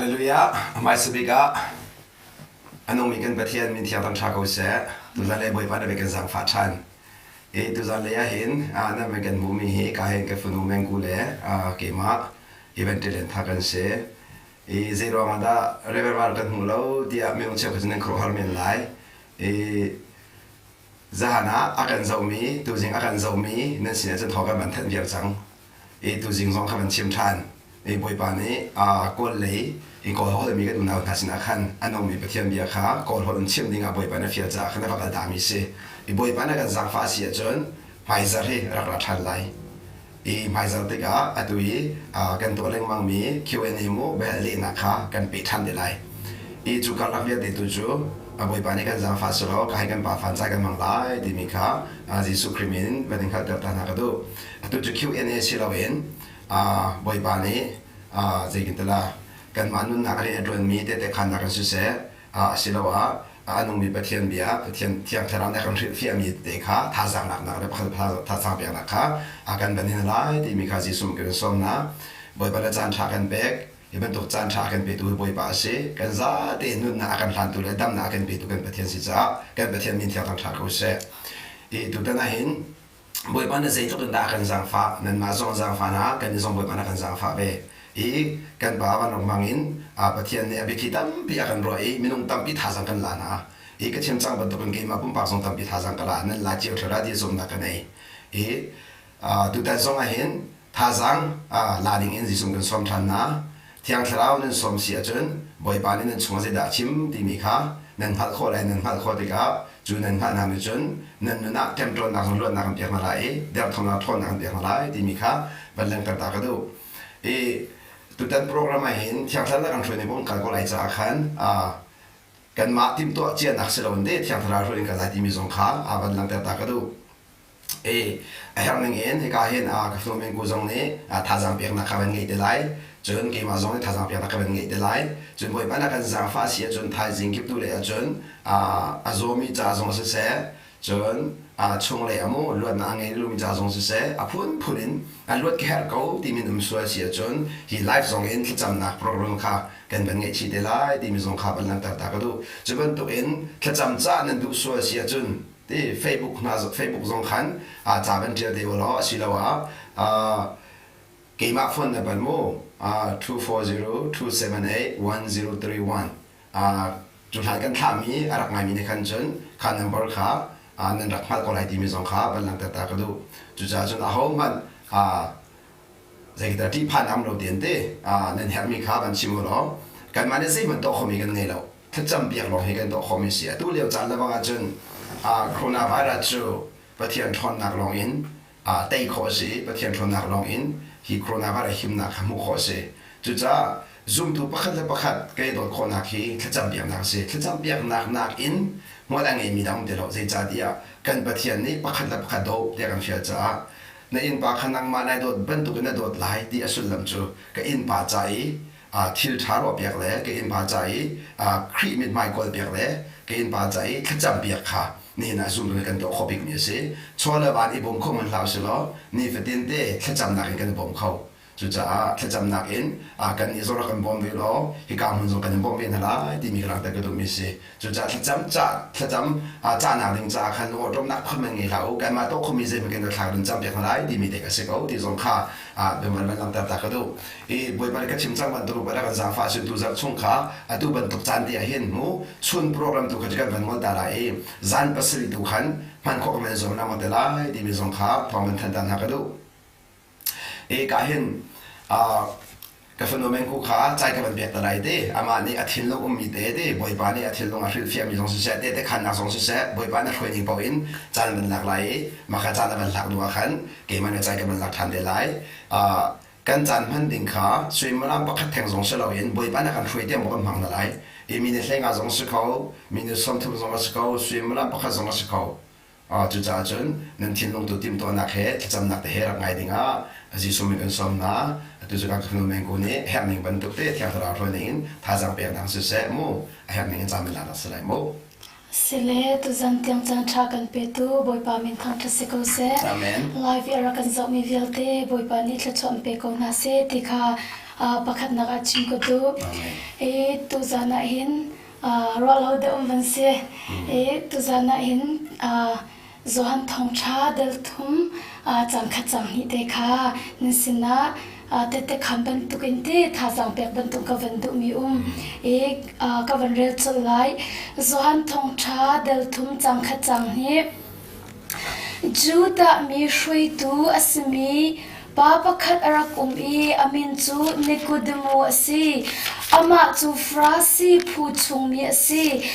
Hallelujah. Hmaisa bik ah a nungmi kan Pathian min thiang thangṭha ko seh. Tuzan le Bawipa na kan zaangfah ṭhan. I tuzan lei ah hin nan van kan hmuhmi hi ka hin ka fanu Mengku le keimah event tha kan si. I zei ruangah dah Reverend kan hmu lo tiah minung cheukhat cu nan khuaruahhar men lai. I zahan ah a kan zohmi, tuzing a kan zohmi nan sinah cun thawng kan van thanh viar cang. I tuzing zong kha van chim ṭhan. I Bawipa nih Kawl lei i Kawl holhmi kan unau hna sinah khan a nungmi Pathian bia kha Kawl holh in chim dingah Bawipa nih a fial caah khan a va kal tami a si. I Bawipa nih a kan zaangfah a si ahcun hmaizarh hi a rak ra ṭhan lai. I hmaizarh tikah atu i kan tuah lengmangmi Q&A mu biahal lehnak kha kan peh ṭhan te lai. I cu karlak vialte tu cu Bawipa nih kan zaangfah selaw ka hei kan pa fan cai kan hmang lai timi kha Jesuh Khrih min van in hngalhter ta hna ka duh. Atu cu Q&A si loin Bawipa nih zeitintilah kanmah nunnak rian a ṭuanmi tehte khaannak in siseh asiloah a nungmi Pathian bia Pathian Thiang Thlarau nih a kan hrilhfiahmi tete kha thazaang laknak le pakhat thazaang peknak kha a kan ban hin lai timi kha Jesuh kan sawm hna. Bawipa le caan ṭha kan pek. Hi bantuk caan ṭha a kan petu hi Bawipa a si. Kan zate nunnak a kan hlantu le damnak a kan petu kan Pathian si caah kan Pathian min thiang thangṭha ko seh. Hi tutan ah hin Bawipa nih zeitluk in dah a kan zaangfah, nanmah zong zaangfah hna, kannih zong Bawipa nih a kan zaangfah ve. I kan Pa vanlawng hmang in Pathian nih a biathli tampi a kan ruah i minung tampi thazaang kan la hna. I ka chim cang bantukin keimah pumpak zong tampi thazaang ka la, nan la cio ṭheo dah ti zumhnak ka nei. I tutan zong ah hin Thazaang la ding in Jesuh kan sawm ṭhan hna. Thiang Thlarau nan sawm si ahcun Bawipa nih nan chungah zeidah a chim timi kha nan hngalh khawh lai. Nan hngalh khawh tikah cu nan hngalhnak nih cun nan nun ah ṭemṭawnnak zong luatnak an pek hna lai i derthawmnak ṭhawnnak an pek hna lai timi kha van langhter ta ka duh. I tutan program ah hin Thiang Thlarau kan hruai ning kan kal ko lai caah khan kanmah timhtuah cianak si loin deh Thiang Thlarau hruai in kal lai timi zong kha van langhter ta ka duh. I a herh ning in hika hin ka fanu Mingku zong nih thazaang peknak kha van ngei te lai. Cun keimah zong nih thazaang peknak ka van ngei te lai. Cun Bawipa nih a kan zaangfah si ahcun thaizing kiptu lei ahcun a zawmi ca zong siseh, cun chunglei a mu luatnak a ngei lomi ca zong siseh, a phunphun in a luat ka herh ko timi um sual si ahcun hi live zong in thlacamnak program kha kan van ngeih chih te lai timi zong kha van langhter ta ka duh. Cu bantuk in thlacam ca nan duh sual si ahcun ti Facebook hna Facebook zong khan ca van ṭial te ulaw asiloah keimah phone na bal mu 240 278 1031 cu hlan kan thlahmi a rak ngaimi nih khan cun kha number kha nan rak hngalh ko lai timi zong kha van langhter ta ka duh cucaah cun ahohmanh zeidah ṭihphan am lo tian te nan herhmi kha van chim ulaw kanmah nih zeihmanh tuah khomi kan ngei lo thlacam piak lawng hi kan tuah khomi si. Atu lio caan lebang ahcun coronavirus cu Pathian ṭhawnnak lawng in tei khawh a si i Pathian ṭhawnnak lawng in hi coronavirus himnak kha hmuh khawh a si. Cucaah zumtu pakhat le pakhat kan i dawt khawhnak hi thlacam piaknak a si. Thlacam piaknak nakin hmual a ngeimi dang um ti lo. Zeicahtiah kan Pathian nih pakhat le pakhat daw tiah kan fial caah na innpa kha nangmah nai dawt bantukin na dawt lai ti a sullam cu ka innpa ca i thil ṭha ruahpiak le ka innpa ca i Khrih mithmai kawlpiak le ka innpa ca i thlacampiak kha nihin ah zumtu nih kan tuah khawh bikmi a si. Chaw le van i bawm kho hmanh hlah usih law nifatin te thlacamnak in kan i bawm kho. Cucaah thlacamnak in kannih zong rak kan bawm ve law hika hmun zong kan in bawmh ve hna lai timi ka langhter ka duhmi a si. Cucaah thlacam ca thlacam cahnak ding caah khan lungawṭawmnak phun man ngei hlah u kanmah tuah khomi zeihmanh kan thlak ding campiak hna lai timi te ka si ko ti zong kha biamal van langhter ta ka duh. I Bawipa nih ka chim cang bantuk Bawipa kan zaangfah ahcun tu zarh chung kha atu bantuk caan te ah hin mu chun program tu kha cu kan van ngol ta lai i zan pasarih tu khan hman khawh kan van zuam lengmang te lai timi zong kha thawng van thanh ta hna ka duh. E ka hin ka fanu mengku kha cai ka van pek ta lai te amah nih a thinlung ummi te te bawipa nih a thinlung a hrilhfiahmi zong siseh te te khannak zong siseh bawipa nih hruai ning paoh in caan van lak lai i mah kha caan a van lak hnu ah khan keimah nih cai ka van lak ṭhan te lai kan caan hman ding kha suimilam pakhat theng zong si loin bawipa nih a kan hruai tiang maw kan hmang na lai i mi nih hleinga zong si kho mi nih sawmthum zong a si kho suimilam pakhat zong a si kho Cucaah cun nan thinlung tu timhtuahnak he thlacamnak te he rak ngai dingah Jesuh min kan sawm hna. Atu cu kan fanu Mengku nih a herh ning bantuk te Thiang Thlarau hruai ning in thazaang peknak siseh mu a herh ning in caan laknak si lai mu. Sile tuzan tiang caan ṭha kan petu Bawipa min thangṭhat si ko seh. Amen. Live i a rak kan zohmi vialte Bawipa nih thluachuah in pe ko hna seh ti kha. pakhatnak ah chim ka duh. I tuzan ah hin ruahlo deuh um van si. I tuzan ah hin Johan Thawngṭha dal thum cangkhat canghnih te kha nan sinah tehte khaan bantukin ti thazaang pek bantuk ka van duhmi um i ka van rel colh lai. Johan Thawngṭha dal thum cangkhat canghnih Judah mi hruaitu a simi pa pakhat a rak um i a min cu Nikodemu a si. Amah cu Farasi phu chungmi a si.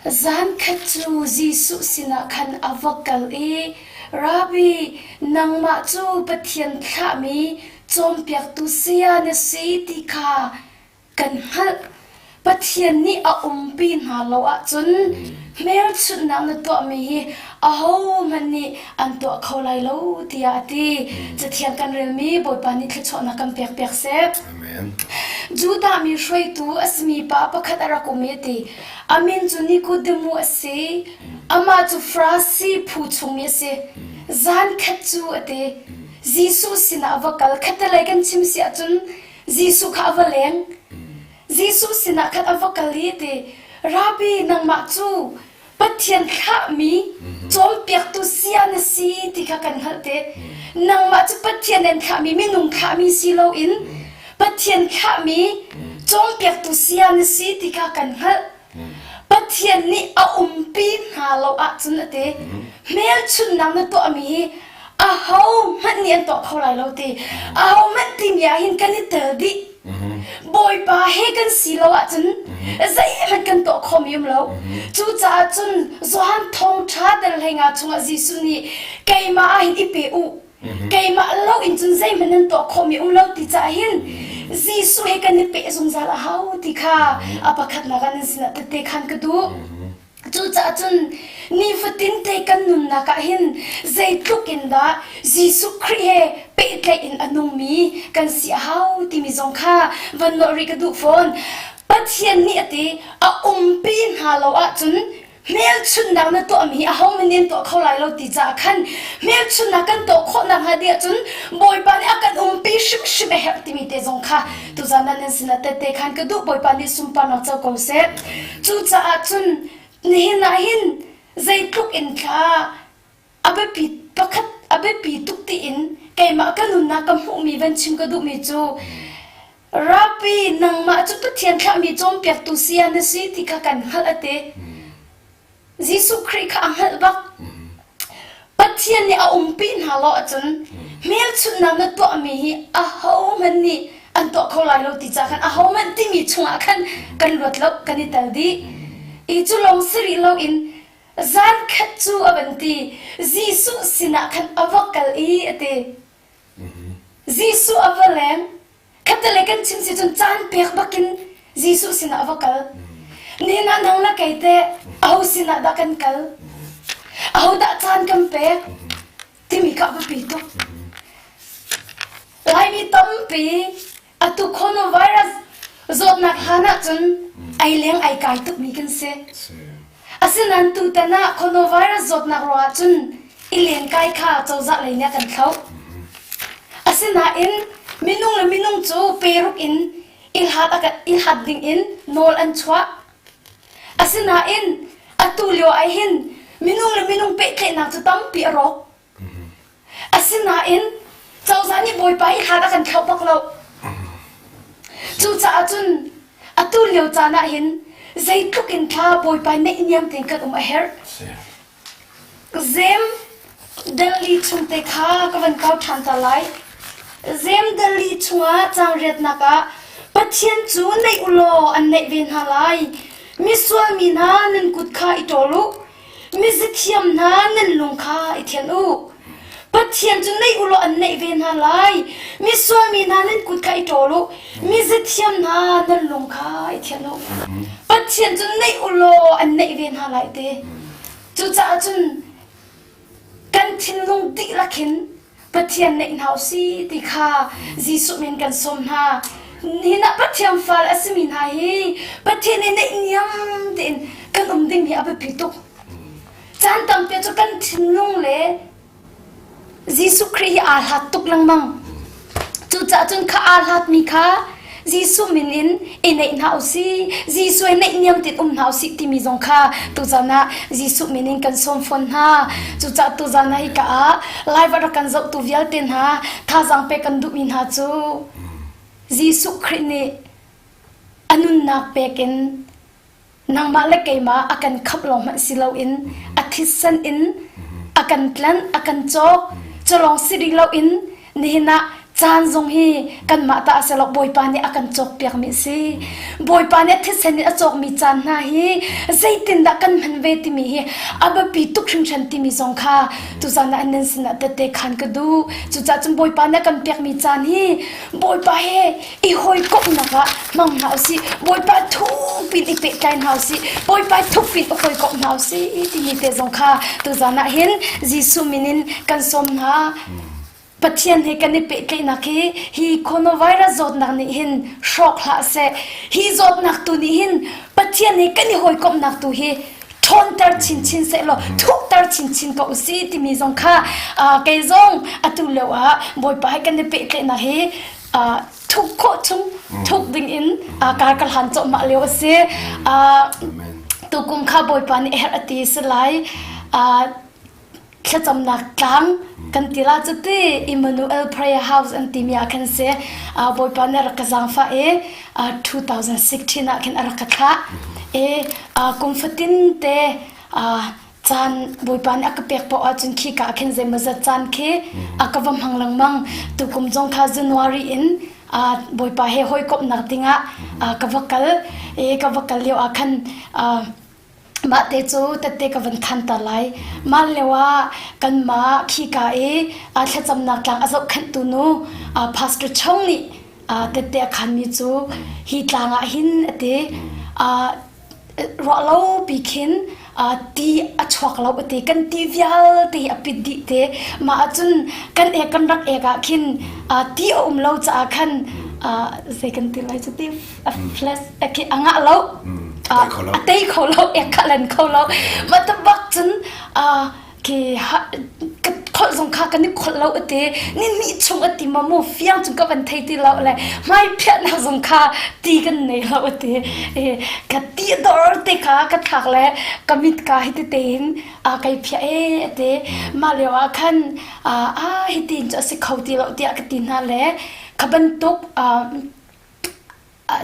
Zankhat cu Jesuh sinah khan a va kal i, Rabbi, nangmah cu Pathian thlahmi cawnpiaktu saya na si ti kha kan hngalh. Pathian nih a umpi hna lo ahcun hmelchunhnak na tuahmi hi ahohmanh nih an tuah kho lai lo, tiah a ti. Cathiang kan relmi Bawipa nih thluachuahnak kan pekpiak seh. Amen. Judah mi hruaitu a simi pa pakhat a rak um i a ti. A min cu Nikodemu a si. Amah cu Farasi phu chungmi a si. Zankhat cu a ti. Jesuh sinah a va kal. Khattelei kan chim si ahcun Jesuh kha a va leng. Jesuh sinah khan a va kal i a ti, Rabbi, nangmah cu Pathian thlahmi cawnpiaktu saya na si ti kha kan hngalh te. Nangmah cu Pathian in thlahmi minung thlahmi si loin Pathian thlahmi cawnpiaktu saya na si ti kha kan hngalh. Pathian nih a umpi hna lo ahcun a ti. Hmelchunhnak na tuahmi hi ahohmanh nih an tuah kho lai lo ti. Ahohmanh timi ah hin kan i tel dih. Bawipa he kan si lo ahcun zeihmanh kan tuah khomi um lo. Cucaah cun Johan thawngṭha dal hleinga chungah Jesuh nih keimah ah hin i pe u. Keimah lo in cun zeihmanh nan tuah khawhmi um lo ti caah hin Jesuh he kan i peh zungzal a hau ti kha a pakhatnak ah nan sinah tette khan ka duh. Cucaah cun nifatin te kan nunnak ah hin zeitluk in dah Jesuh Khrih he pehtlaih in a nungmi kan si a hau timi zong kha van nolh rih ka duh fawn. Pathian nih a ti a umpi hna lo ahcun hmelchunhnak na tuahmi hi ahohmanh nih an tuah kho lai lo ti caah khan hmelchunhnak kan tuah khawh nakhnga ding ahcun Bawipa nih a kan umpi hrimhrim a herh timi te zong kha tuzan ah nan sinah tette khan ka duh Bawipa nih sunparnak co ko seh. Cucaah cun nihin ah hin zeitluk in thla a biapi pakhat a biapi tuk tiin keimah ka nunnak ka hmuhmi van chim ka duhmi cu Rabbi nangmah cu Pathian thlahmi cawnpiaktu saya na si ti kha kan hngalh a ti. Jesuh Khrih kha a hngalh bak. Pathian nih a umpi hna lo ahcun hmelchunhnak na tuahmi hi ahohmanh nih an tuah kho lai lo ti ca khan ahohmanh timi chungah khan kan luat lo kan i tel dih. I cu lawng si rih loin Zankhat cu a van ti. Jesuh sinah khan a va kal i a ti. Jesuh a va leng. Khattale kan chim si cun caan pek bakin Jesuh sinah a va kal. Nihin ah nang le kei teh aho sinah dah kan kal? Aho dah caan kan pek? Timi kha a biapi tuk. Laimi tampi Atu coronavirus zawtnak hlan ahcun ei leng ei kai tukmi kan si. Asinain tutan ah coronavirus zawtnak ruangah cun i lenkai kha cozah lei nih a kan thloh. Asinain minung le minung cu peruk in i hlat, i hlat ding in nawl an chuah. Asinain atu lio ah hin minung le minung pehtlaihnak cu tampi a rawk. Asinain cozah nih Bawipa hi hlat a kan thlauh bak lo. Cucaah cun atu lio caan ah hin zeitluk in thla Bawipa neihniam tein kan um a herh. Zem Delhi chung te kha ka van kau ṭhan ta lai. Zem Delhi chungah caangriatnak ah Pathian cu neih u law an neih ve hna lai. Misual mi hna nan kut kha i ṭawl u. Mizithiam hna nan lung kha i thianh u. Pathian cu neih u law an neih ve hna lai. Misual mi hna nan kut kha i ṭawl u. Mizithiam hna nan lung kha i thianh u. Pathian cu neih u law an neih ve hna lai te. Cucaah cun kan thinlung dihlak hin Pathian neih hna usih ti kha Jesuh min kan sawm hna. Nihin ah Pathian fal a simi hna hi Pathian i neihniam tein kan um ding hi a biapi tuk. Caan tampi cu kan thinlung le Jesuh Khrih hi aa hlat tuk lengmang. Cucaah cun kha aa hlatmi kha. Jesuh min in i neih hna usih, Jesuh he naihniam tein um hna usih timi zong kha tuzan ah Jesuh min in kan sawm fawn hna. Cucaah tuzan ah hika ah live a rak kan zohtu vialte hna thazaang pek kan duhmi hna cu Jesuh Khrih nih a nunnak pek in nangmah le keimah a kan khamh lawng hmanh si loin a thisen in a kan tlanh a kan cawk cu lawng si rih loin nihin ah caan zong hi kanmah ta a si lo Bawipa nih a kan cawkpiakmi a si Bawipa nih a thisen in a cawkmi caan hna hi zeitindah kan hman ve timi hi a biapi tuk hringhran timi zong kha tuzan ah nan sinah tette khan ka duh cucaah cun Bawipa nih a kan pekmi caan hi Bawipa he i hawikomhnak ah hmang hna usih Bawipa thukpin i pehtlai hna usih Bawipa thukpin i hawikomh hna usih timi te zong kha tuzan ah hin Jesuh min in kan sawm hna Pathian he kan i pehtlaihnak hi hi coronavirus zawtnak nih hin hrawk hlah seh hi zawtnak tu nih hin Pathian he kan i hawikomhnak tu hi ṭhawnter chinchin sehlaw thukter chinchin ko usih timi zong kha kei zong atu lio ah Bawipa he kan i pehtlaihnak hi thuk khawh chung thuk ding in kar ka hlan cawhmah lio a si. Tukum kha Bawipa nih herh a ti si lai. Thlacamnak tlang kan ti la cu ti Emmanuel Prayer House an timi ah khan si. Bawipa nih a rak ka zaangfah i 2016 ah khin a rak ka thlah. I kum fatin te caan Bawipa nih a ka pek paoh ahcun khika ah khin zeimawzat caan khi a ka va hmang lengmang. Tukum zong kha January in Bawipa he hawikomhnak dingah ka va kal i ka va kal lio ah khan mah te cu tette ka van than ta lai. Mah lio ah kanmah khika i thlacamnak tlang a zohkhenhtu nu Pastor Chong nih tette a khanmi cu hi tlang ah hin a ti. Ruah lo pi khin ti a chuak lo a ti kan ti vialte hi a pit dih te mah ahcun kan ek kan rak ek ah khin ti a um lo caah khan zei kan ti lai cu ti a flash a ngah lo a tei kho lo ek kha lan kho lo mah ta bak cun Khi ka kholh zong kha kan i kholh lo ati ni hnih chung ati ma mu fiang chung ka van thei ti lo le hmai phiahnak zong kha ti kan nei lo ati ka ti dor te kha ka thlak le ka mit ka hi te tein a kai phiah e ati mah lio ah khan a hi tin cu a si kho ti lo tiah ka ti hna le kha bantuk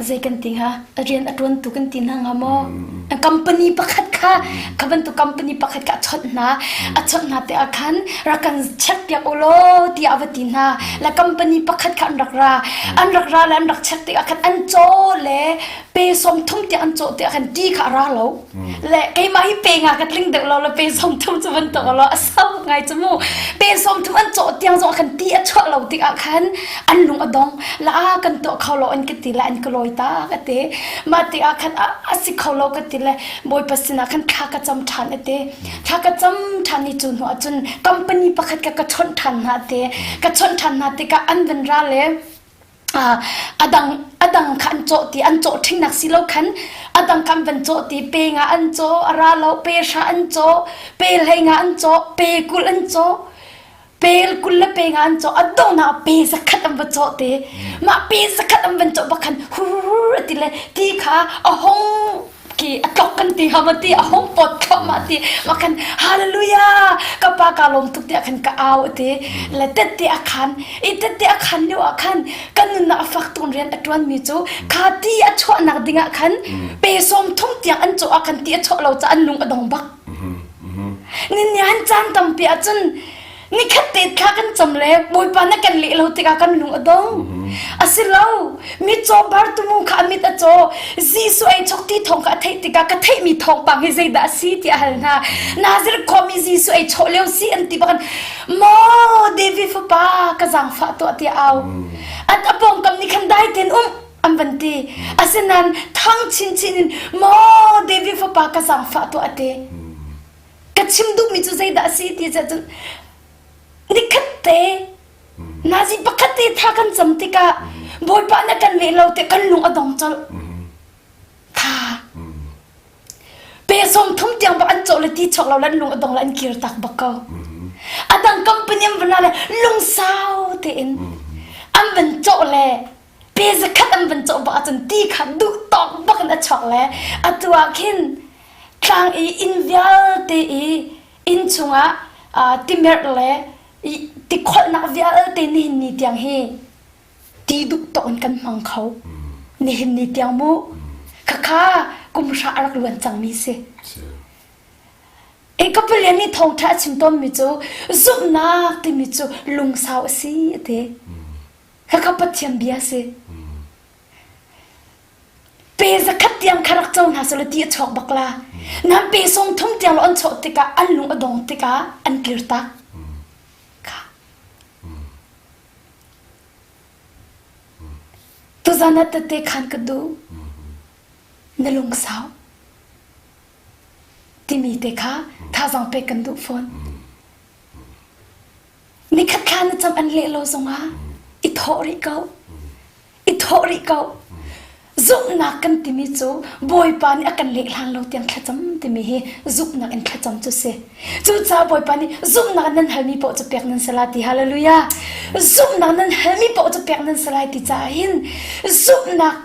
zei kan ti hnga rian a ṭuantu kan ti hna hnga maw company pakhat kha kha bantuk company pakhat kha a chawnh hna a chawnh hna te ah khan rak kan check piak u law tiah a va ti hna le company pakhat kha an rak ra an rak ra le an rak check tikah khan an caw le pe sawm thum tiah an cawh tiah khan ti kha a ra lo Le keimah hi pe nga ka tling deuh lo le pe 30 cu van tuk lo a sau ngai cu mu pe 30 an cawh tiang zong khan ti a chuah lo tikah khan an lung a dong la a kan tuah kho lo an ka ti le an ka lawi ta ka ti mah tikah khan a si kho lo ka ti le bawipa sinah khan thla ka cam ṭhan a ti thla ka cam ṭhan ni cu hnu ah cun company pakhat ka ka chawnh ṭhan hna te ka chawnh ṭhan hna tikah an van ra le a dang a dang kha an cawh ti an cawh ṭhingnak si lo khan a dang kha an van cawh ti pe nga an cawh a ra lo pe hra an cawh pe hlei nga an cawh pe 20 an cawh pe 20 le pe nga an cawh a donghnak pe zakhat an va cawh te mah pe zakhat an van cawh bak khan hur ti le ti kha a hong ki a tlok kan ti ha ma ti a hong pot thluahmah ti ma khan hallelujah ka pa ka lawm tuk tiah khan ka au ti le tette a khan i tette a khan lio ah khan kan nunnak a fak tuk rian a tuan mi cu kha ti a chuahnak ding ah khan pe sawm thum tiang an cawh ah khan ti a chuah lo ca an lung a dong bak nin nian caan tampi ah cun Nikhat te thla kan cam le Bawipa na kan leh lo tikah kan lung a dong. A si lo. Mitcaw Bartimu kha a mit a caw. Jesuh ei chok ti thawng kha a theih tikah ka theihmi thawngpang hi zeidah a si tiah a hal hna. Nazareth khuami Jesuh ei chawh lio si an ti bak Maw David fapa ka zaangfah tuah tiah au. An a pawngkam nih khan dai tein um an van ti. Asinain thang chinchin in Maw David fapa ka zaangfah tuah a ti. Ka chim duhmi cu zeidah a si ti cun nikhat te nazi pakhat te tha kan cam tikah Bawipa na kan leh lo te kan lung a dong colh. Tha. Pe sawm thum tiang bak an cawh le ti chok lo le an lung a dong le an kir tak bak ko. A dang company an van le lungsau tein an van cawh le. Pe zakhat an van cawh bak ahcun ti kha duh tawk bak in a chuak le atu ah khin tlang i inn vialte i inn chungah timerh le tikholhnak vialte nihin ni tiang hi ti duh tawk in kan hmang kho. Nihin ni tiang mu khakha kum hra a rak luan cangmi si. E ka palian nih thawngṭha a chim tawnmi cu zumhnak timi cu lungsau a si a ti. Khakha Pathian bia a si. Pe zakhat tiang kha rak co hna selaw ti a chuak bak la. Nan pe sawm thum tiang lo an chawh tikah an lung a dong tikah an kir tak. Kha. Tuzan ah tete khan ka duh. Na lungsau. Timi te kha thazaang pek kan duh fawn. Nikhat thla na cam an leh lo zongah i thawh rih ko. I thawh rih ko. Zumhnak kan timi cu Bawipa nih a kan leh hlan lo tiang thlacam timi hi zumhnak in thlacam cu si. Cucaah Bawipa nih zumhnak nan halmi paoh cu pek nan si lai ti hallelujah. Zumhnak nan halmi paoh cu pek nan si lai ti caah hin zumhnak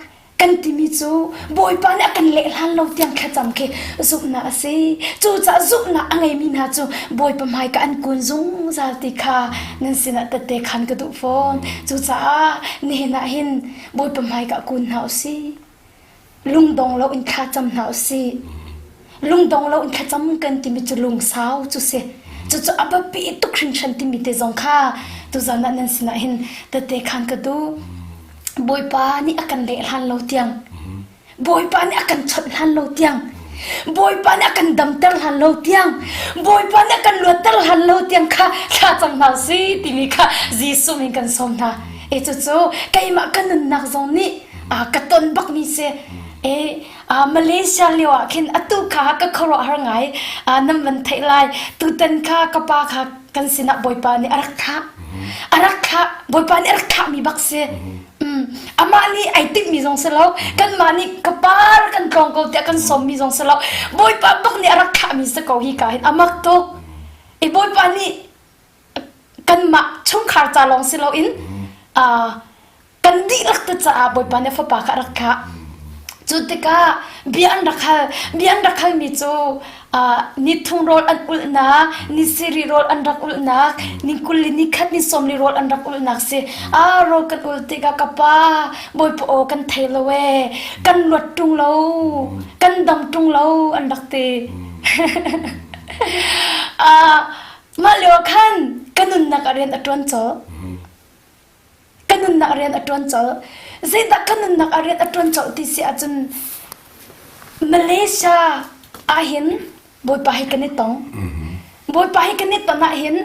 kan timi cu Bawipa nih a kan leh hlan lo tiang thlacam khi zumhnak a si. Cucaah zumhnak a ngeimi hna cu Bawipa hmaika an kun zungzal ti kha nan sinah tette khan ka duh fawn. Cucaah nihin ah hin Bawipa hmaika kun hna u sih. Lungdong lo in thlacam hna u sih. Lungdong lo in thlacam kan timi cu lungsau cu si. Cucu a biapi tuk hringhran timi te zong kha tuzan ah nan sinah hin tette khan ka duh. Bawipa nih a kan leh hlan lo tiang Bawipa nih a kan chawnh hlan lo tiang Bawipa nih a kan damter hlan lo tiang Bawipa nih a kan luatter hlan lo tiang kha thla cang hna si timi kha Jesuh min kan sawm hna. E cucu keimah ka nunnak zong nih ka ton bakmi si. E Malaysia lio ah khin atu kha ka khuaruahhar ngai nan van theih lai tutan kha ka pa kha kan sinah Bawipa nih a rak thlah. A rak thlah. Bawipa nih a rak thlahmi bak si. Mm. Amah nih ai timhmi zong si lo. Kanmah nih ka par kan tlawng ko tiah kan sawmmi zong si lo. Bawipa bak nih a rak thlahmi si ko hi ka hin a mak tuk. I Bawipa nih kanmah chungkhar ca lawng si loin uh, kan dihlak te caah Bawipa nih fapa kha a rak thlah. Cu tikah bia an rak hal. Bia an rak halmi cu ni thum rawl an ulhnak, ni sarih rawl an rak ulhnak, ni 20 le ni khat ni 40 rawl an rak ulhnak si. Ah rawl kan ulh tikah ka pa Bawipa aw kan thei lo ee, kan luat ṭung lo, kan dam ṭung lo an rak ti. Ah mah lio ah khan ka nunnak ah rian a ṭuan colh. Ka nunnak rian a ṭuan colh. Zeidah ka nunnak ah rian a ṭuan colh ti si ahcun Malaysia ahhin Bawipa hi kan i tong. Bawipa hi kan i ton ahhin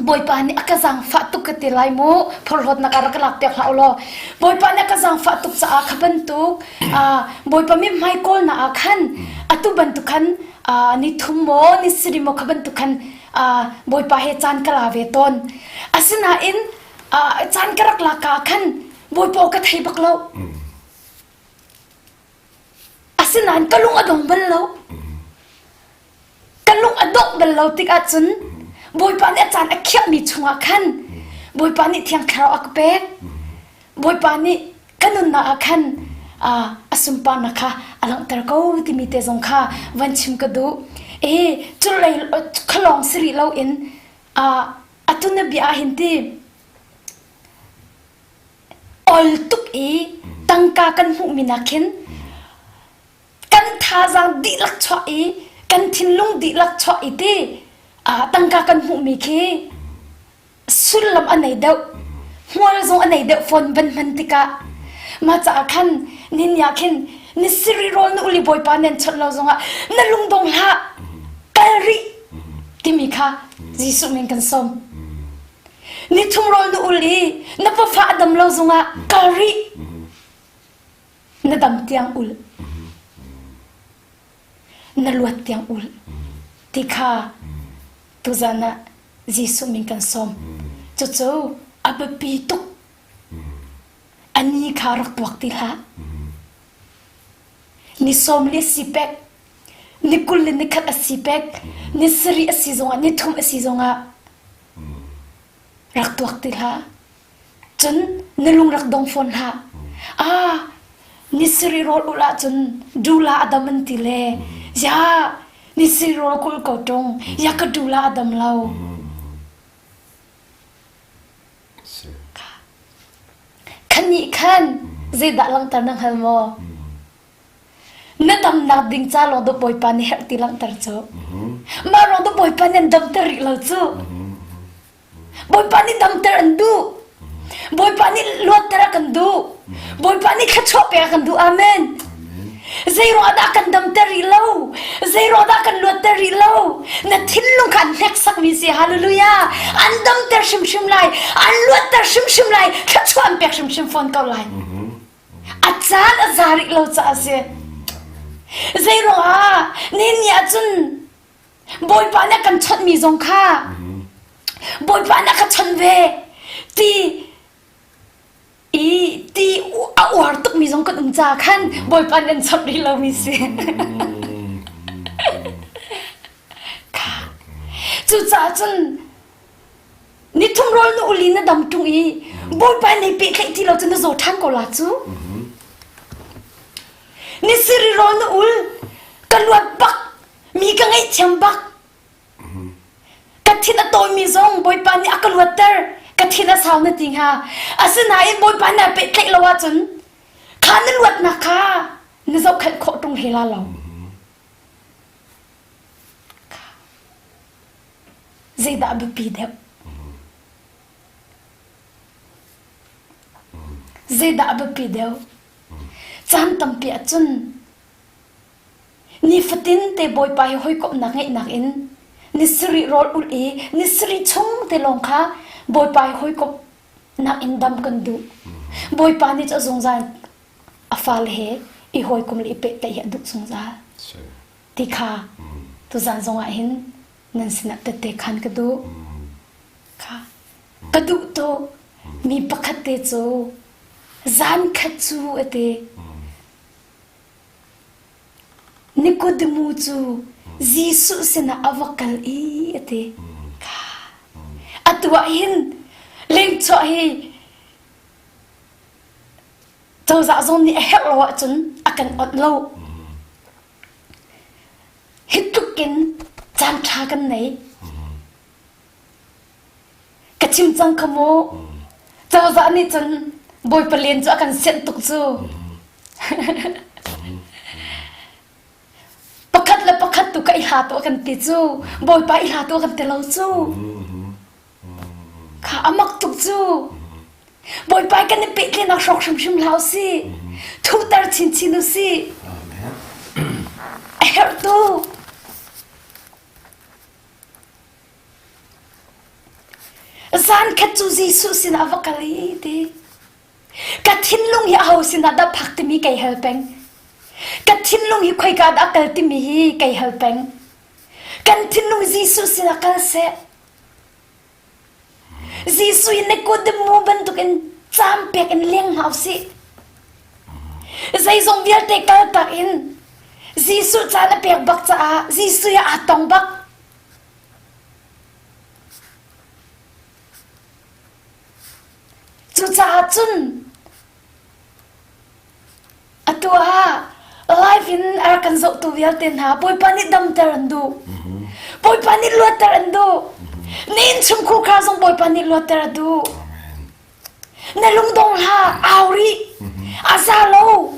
Bawipa nih a ka zaangfah tuk ka ti lai mu. Phorhlawtnak ah rak ka lak piak hlah u law. Bawipa nih a ka zaangfah tuk caah kha bantuk Bawipa mithmai kawlnak ah khan atu bantuk khan ni thum maw ni sarih maw kha bantuk khan Bawipa he caan ka la ve tawn. Asinain caan ka rak lak ah khan Bawipa aw ka thei bak lo. Asinain ka lung a dong bal lo. Ka lung a dongh bal lo tik ahcun Bawipa nih a caan a khiahmi chungah khan Bawipa nih Thiang Thlarau a ka pek. Bawipa nih ka nunnak ah khan a sunparnak kha a langhter ko timi te zong kha van chim ka duh. E culei khalawng si rih loin atu na bia ah hin ti ol tuk i tangka kan hmuhmi nak hin kan thazaang dihlak chuah i kan thinlung dihlak chuah i ti tangka kan hmuhmi khi sullam a nei deuh hmual zong a nei deuh fawn van hman tikah mah caah khan nin ah khin ni siri rawl na uli bawipa nan chawnh lo zongah na lungdong hlah kal rih timi kha Jesuh min kan sawm ni thum rawl na ul i na pafa a dam lo zongah kal rih na dam tiang ul na luat tiang ul ti kha tuzan ah Jesuh min kan sawm. Cucu a biapi tuk. Ani kha rak tuak ti hlah. Ni sawm le si pek, ni 20 le ni khat a si pek, ni sarih a si zongah, ni thum a si zongah rak tuak ti hlah. Cun na lung rak dong fawn hlah. Ah, nisiri rawl ulh ahcun dula a dam an ti le ya nisiri rawl kul ko ṭung ya ka dula a dam lo. Khan nih khan zeidah langhter na hngal maw? Na damnak ding ca lawng dawh Bawipa nih herh ti langhter cu. Mah ruang dawh Bawipa nih an damter rih lo cu. Bawipa nih damter an duh. Bawipa nih luatter a kan duh. Bawipa nih thluachuah pek a kan duh. Amen. Zeiruang dah kan damter rih lo? Zeiruang dah kan luatter rih lo? Na thinlung kha an hneksakmi si. Hallelujah. An damter hrimhrim lai. An luatter hrimhrim lai. Thluachuah an pek hrimhrim fawn ko lai. A caan a za rih lo caah a si. Zeiruang ah nihin ni ahcun Bawipa nih a kan chawnhmi zong kha Bawipa nih a ka chawnh ve ti i ti a uar tukmi zong kan um caah khan Bawipa nih an chawnh rih lomi si. Kha. Cucaah cun Nithum rawl na uli na dam ṭung i Bawipa nei pehtlaih ti lo cu na zaw ṭhan ko la cu. Ni siri rawl na ul ka luat bak mi ka ngaihthiam bak. Ka thin a tawimi zong Bawipa nih a ka luatter ka thin a sau na ti hnga. Asinain Bawipa nih a pehtlaih lo ahcun kha na luatnak kha na zohkhenh khawh ṭung he la lo. Zeidah a biapi deuh? Zeidah a biapi deuh? Caan tampi ahcun nifatin te Bawipa hi hawikomhnak ngeihnak in ni sarih rawl ulh i ni sarih chung te lawng kha Bawipa hi hawikomhnak in dam kan duh. Bawipa nih cu a zungzal a fale he i hawikom le i pehtlaih hi a duh zungzal. Ti kha tuzan zongah hin nan sinah tette khan ka duh. Kha ka duh tuk. Mi pakhat te cu zan khat cu a ti. Nikodemu cu Jesuh sinah a va kal i a ti. Kha atu ah hin lengchuah hi cozah zong nih a herh lo ahcun a kan onh lo. Hi tluk in caan ṭha kan nei. Ka chim cang kha mu. Cozah nih cun Bawipa len cu a kan sianh tuk cu. Pakhat le pakhat tu ka i hla tuah kan ti cu. Bawipa i hla tuah kan ti lo cu. Kha a mak tuk cu. Bawipa kan i pehtlenak hrawk hrimhrim hlah usih. Thuhter chinchin usih. A herh tuk. Zan khat cu Jesuh sinah va kal i ti. Ka thinlung hi aho sinah dah phak timi kei hal peng. Ka thinlung hi khoika dah kal timi hi kei hal peng. Kan thinlung Jesuh sinah kal seh. Jesuh hi Nikodemu bantukin caam pek in leng hna usih. Zeizong vialte kaltak in Jesuh caan a pek bak caah Jesuh he aa tong bak. Cucaah cun Atu ah live in a rak kan zohtu vialte hna Bawipa nih damter an duh. Bawipa nih luatter an duh. Na innchungkhur kha zong Bawipa nih luatter a duh. Na lungdong hlah, au rih. A za lo.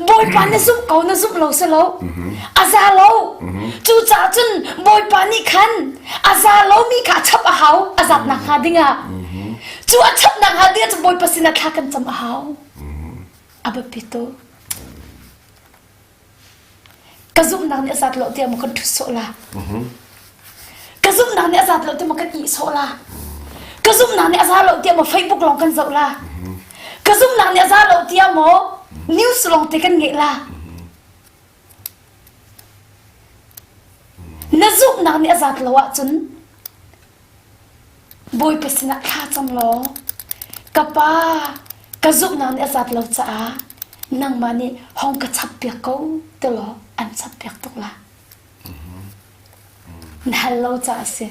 Bawipa na zumh ko na zumh lo si lo a za lo cucaah cun Bawipa nih khan a za lomi kha a chap a hau a zatnak hnga dingah cu a chapnak hnga dingah cun Bawipa sinah thla kan cam a hau a biapi tuk ka zumhnak nih a zat lo tiah maw kan ṭhut sawh la Ka zumhnak nih a zat lo tiah maw kan ih sawh la? Ka zumhnak nih a za lo tiah maw Facebook lawng kan zoh la? Ka zumhnak nih a za lo tiah maw news lawng te kan ngeih la? Na zumhnak nih a zat lo ahcun Bawipa sinah thla cam law ka pa ka zumhnak nih a zat lo caah nangmah nih hong ka chap piak ko ti law an chap piak tuk la. Na hal lo caah a si.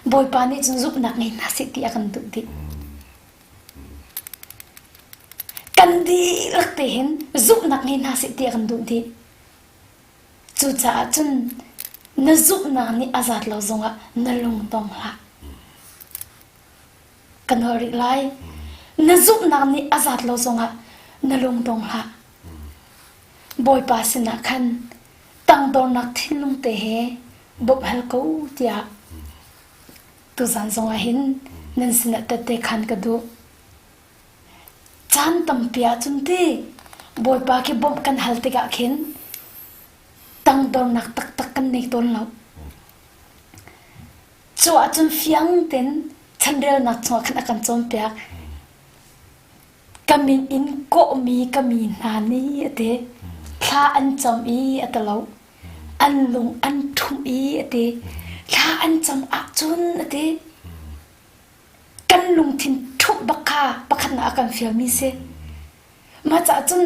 Bawipa nih cun zumhnak ngei hna seh ti a kan duh dih. dihlak te hin zumhnak ngei hna seh ti a kan duh dih. Cucaah cun na zumhnak nih a zat lo zongah na lung dong hlah. Ka nawl rih lai. Na zumhnak nih a zat lo zongah na lung dong hlah. Bawipa sinah khan tangdornak thinlung te he bawmh hal ko tiah tuzan zongah hin nan sinah tette khan ka duh. Caan tampi ahcun ti Bawipa khi bawmh kan hal tikah khin tangdornak taktak kan nei tawn lo. Cu ahcun fiang tein chanrelnak chungah khan a kan cawnpiak. Ka min in kawhmi ka mi hna nih a ti. Thla an cam i a ti lo. An lung an ṭhumh i a ti. Thla an cam ahcun a ti. Kan lungthin ṭhumh bak kha pakhatnak a kan fialmi si. Mah caah cun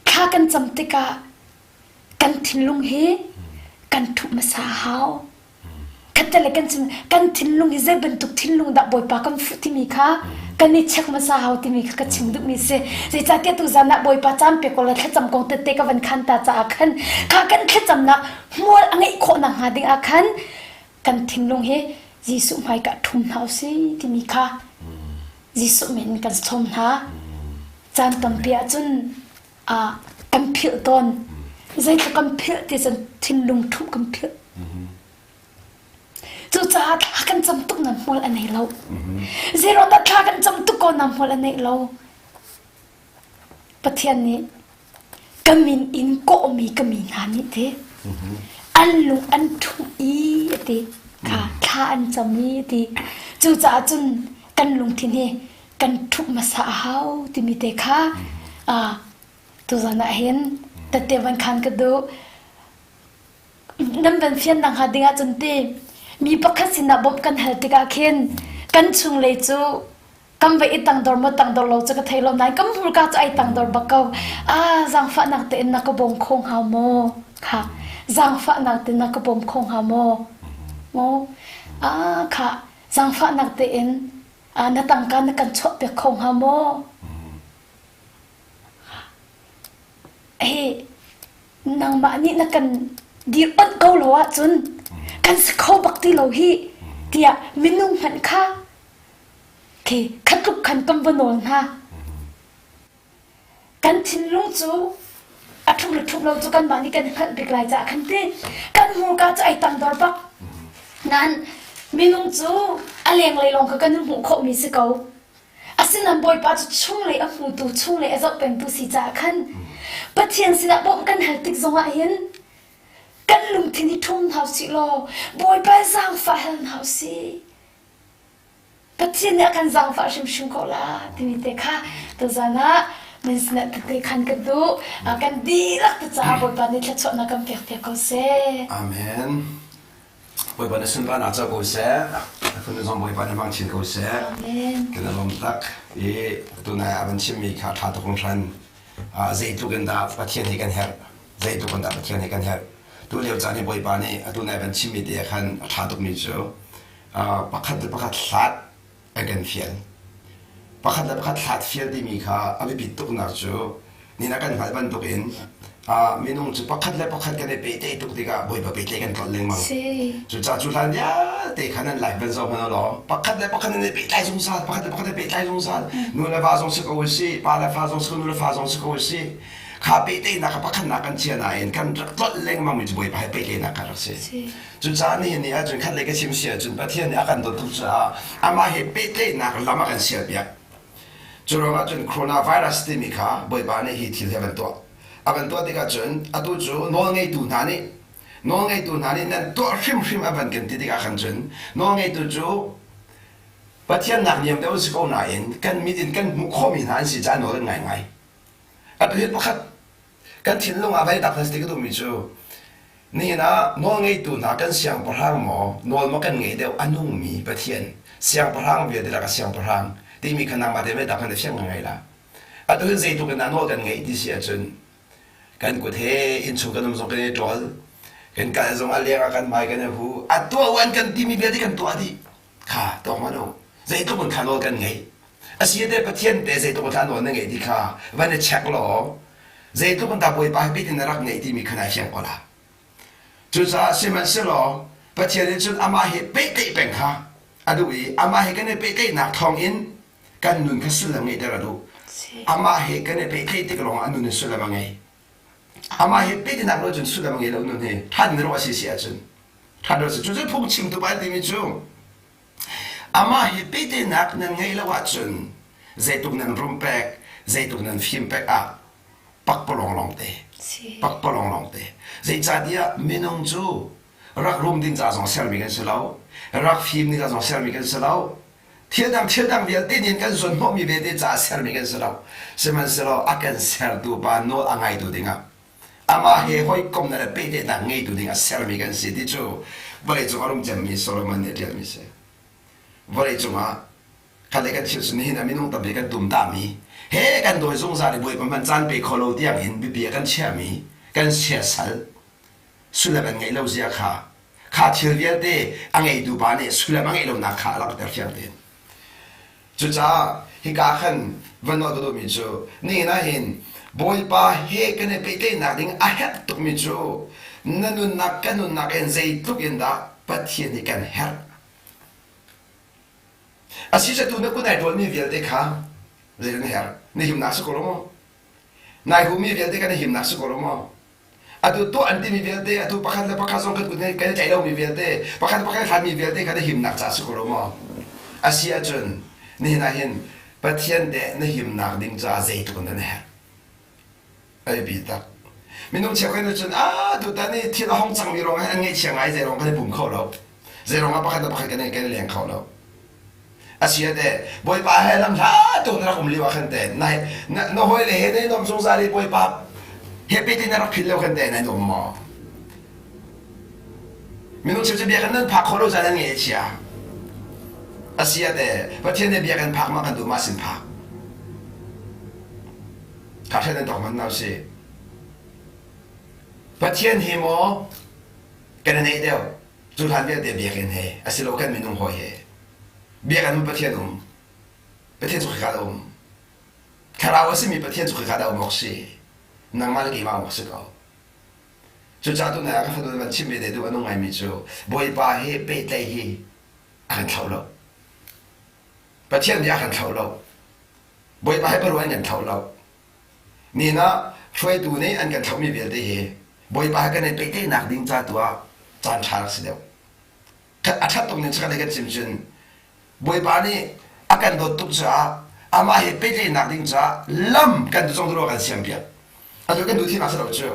thla kan cam tikah kan thinlung hi kan ṭhumh hmasa a hau. Khattele kan chim kan thinlung hi zei bantuk thinlung dah Bawipa kan fuh timi kha kan i check hmasa hau timi kha ka chim duhmi si. Zeicahtiah tuzan ah Bawipa caan pek ko la thlacam kong tette ka van khan ta caah khan kha kan thlacamnak hmual a ngeih khawh nakhnga ding ah khan kan thinlung hi Jesuh hmaika ṭhum hna usih timi kha Jesuh min kan sawm hna. Caan tampi ahcun ah kan philh tawn. Zeitluk kan philh ti cun thinlung ṭhumh kan philh. Cucaah thla kan cam tuk nan hmual a nei lo. Zeiruang dah thla kan cam tuk ko na hmual a neih lo. Pathian nih ka min in kawhmi ka mi hna nih ti an lung an ṭhumh i a ti kha thla an cam i a ti. Cucaah cun kan lungthin hi kan ṭhumh hmasa a hau timi te kha tuzan ah hin tette van khan ka duh. Nan van fian nak hnga ding ahcun ti mi pakhat sinah bawmh kan hal tikah khin kan chunglei cu kan va i tangdor maw tangdor lo cu ka thei lo nain kan hmurka cu ai tangdor bak ko. Ah zaangfahnak tein na ka bawm kho hnga maw? Kha zaangfahnak tein na ka bawm kho hnga maw? Maw? Ah kha zaangfahnak tein na tangka na kan chuahpiak kho hnga maw? Hi nangmah nih na kan dir-onh ko lo ahcun kan si kho bak ti lo hi tiah minung hmanh kha khi khatluk khan kan va nawl hna. Kan thinlung cu a ṭhum le ṭhum lo cu kanmah nih kan hngalh bik lai caah khan ti kan hmurka cu ai tangdor bak. Nain minung cu a lenglei lawng kha kan hmuh khawhmi si ko. Asinain Bawipa cu chunglei a hmutu, chunglei a zoh pengtu si caah khan Pathian sinah bawmh kan hal tik zongah hin kan lungthin hi ṭhum hna usih law Bawipa zaangfah hal hna usih. Pathian nih a kan zaangfah hrimhrim ko la timi te kha tuzan ah nan sinah tete khan ka duh. Kan dihlak te caah Bawipa nih thluachuahnak kan pek piak ko seh. Amen. Bawipa na sunparnak co ko seh. Na fanu zong Bawipa na hmang chin ko seh. Amen. Kan lawm tak i tunai a van chimmi kha ṭha tuk hringhran. Zeitluk in dah Pathian hi kan herh. Zeitluk in dah Pathian hi kan herh. Tu lio caan hi Bawipa nih atu nai van chimmi te khan a ṭha tukmi cu pakhat le pakhat hlat an kan fial. Pakhat le pakhat hlat fial timi kha a biapit tuknak cu nina kan hngalh bantukin minung cu pakhat le pakhat kan i pehtlaih tuk tikah Bawipa pehtlaih kan tlolh lengmang. Cucaah cu hlan vialte kha nan life van zoh hmanh law pakhat le pakhat nan i pehtlai zungzal, pakhat le pakhat i pehtlai zungzal. Nu le va zong si ko usih, pa le fa zong si ko, nu le fa zong si ko usih. Kha pehtlaihnak kha pakhatnak kan chia nain kan rak tlolh lengmang mi cu Bawipa he pehtlaihnak kha rak si. Cucaah nihin ni ahcun khat lei ka chim si ahcun Pathian nih a kan dawt tuk caah amah he pehtlaihnak lam a kan sialpiak. Cu ruangah cun coronavirus timi kha Bawipa nih hi thil hi a van tuah. A van tuah tikah cun atu cu nawlngeitu hna nih nawlngeitu hna nih nan tuah hrimhrim a van kan ti tikah khan cun nawlngeitu cu Pathian nak niam deuh an si ko nain kan mit in kan hmuh khawhmi hna an si caah nawl an ngai ngai. Atu hi pakhat kan thinlung ah vai tak hna ti ka duhmi cu nihin ah nawlngeitu hna kan siangpahrang maw nawl maw kan ngei deuh a nungmi Pathian siangpahrang vialte lak ah siangpahrang timi kha nangmah te vai tak hna na fiang ngai la atu hin zeitluk in dah nawl kan ngeih ti si ahcun kan kut he innchung kan um zong kan i ṭawl kan kal zong a leng ah kan hmai kan i hu a tuah u an kan timi vialte kan tuah dih kha tuak hmanh u zeitluk in kha nawl kan ngeih. Asi te Pathian te zeitluk in nawl na ngeih ti kha van i check law zeitluk in dah Bawipa hi pitin na rak ngeih timi kha nai fiang ko la. Cucaah sihmanhsehlaw Pathian nih cun amah he pehtlaih peng kha a duh i amah he kan i pehtlaihnak thawngin kan nun kha sullam ngeihter a duh. Amah he kan i pehtlaih tik lawngah a nun in sullam a ngei. Amah he pehtlaihnak lo cun sullam a ngei lo nun hi ṭhan ruah a si si ahcun ṭhan ruah a si. Cucu phungchimtu pa timi cu amah he pehtlaihnak nan ngeih lo ahcun zeitluk nan rum pek, zeitluk nan fim pek ah pakpalawng lawngte. Pakpalawng lawngte. Zeicahtiah minung cu rak rum ding ca zong sermi kan si lo, rak fim ding ca zong sermi kan si lo, thil dang thil dang vialte nih kan zuanhnawhmi vialte caah sermi kan si lo. Sihmanhsehlaw a kan sertu pa nawl a ngaitu dingah amah he hawikomhnak le pehtlaihnak ngeitu dingah sermi kan si ti cu vawleicung a rum cemmi Solomon nih a ṭialmi si. Vawleicung ah khat le kan thil cu nihin ah minung tampi kan tumtahmi he kan dawi zungzal i Bawipa hmanh caan pe kho lo tiangin biapi ah kan chiahmi kan siasal sullam an ngeih lo zia kha kha thil vialte a ngeitu pa nih sullam a ngeih lonak kha a langhter fiang tein. Cucaah hika khan van nawl ka duhmi cu nihin ah hin Bawipa he kan i pehtlaihnak ding a herh tukmi cu na nunnak kan nunnak in zeitluk in dah Pathian nih kan herh. Asisatu na kun ai ṭawlmi vialte kha zei na herh? Na himnak si ko lo maw? Nai humi vialte kha na himnak si ko lo maw? Atu tuah an timi vialte, atu pakhat le pakhat zong kan kut kan i tlaih lomi vialte, pakhat le pakhat hlatmi vialte kha na himnak caah si ko lo maw? A si ahcun nihin ah hin Pathian teh na himnak ding caah zeitluk in dah na herh? A biapi tak. Minung cheukhat nih cun ah tutan i thil a hong cangmi ruangah an ngaihchia ngai zei ruang kan i pum kho lo. Zei ruangah pakhat le pakhat kan i kan i leng kho lo. A si ah teh Bawipa he lam hla tuk na rak um lio ah khan teh na na hawile he na i nuam zungzal i Bawipa he pete na rak philh lio khan teh na i nuam maw? Minung cheu cu biakinn nan phak khawh lo caan an ngei a chia. A si ah teh Pathian nih biakinn phak ma kan duh ma sin phak. Kha hren an tawk man nau si. Pathian hi maw kan i neih deuh cu hlan vialte biakinn he asilo kan minung hawi he biakinn um Pathian um Pathian cu khika dah um thlarau a simi Pathian cu khika dah um awk si nangmah le keimah um awk si ko cucaah tunai ah ka fanu van chim ve te duh a nung ngaimi cu Bawipa he pehtlaih hi a kan thlauh lo Pathian nih a kan thlauh lo Bawipa he biaruah in kan thlauh lo Nihin ah hruaitu nih an kan thlauhmi vialte hi Bawipa he kan i pehtlaihnak ding ca tu ah caan ṭha rak si deuh. A ṭhat tuk ning cu kan chim cun Bawipa nih a kan dawt tuk caah amah he pehtlaihnak ding caah lam kan zong duro kan siampiak. Atu kan duh thimnak si lo cu.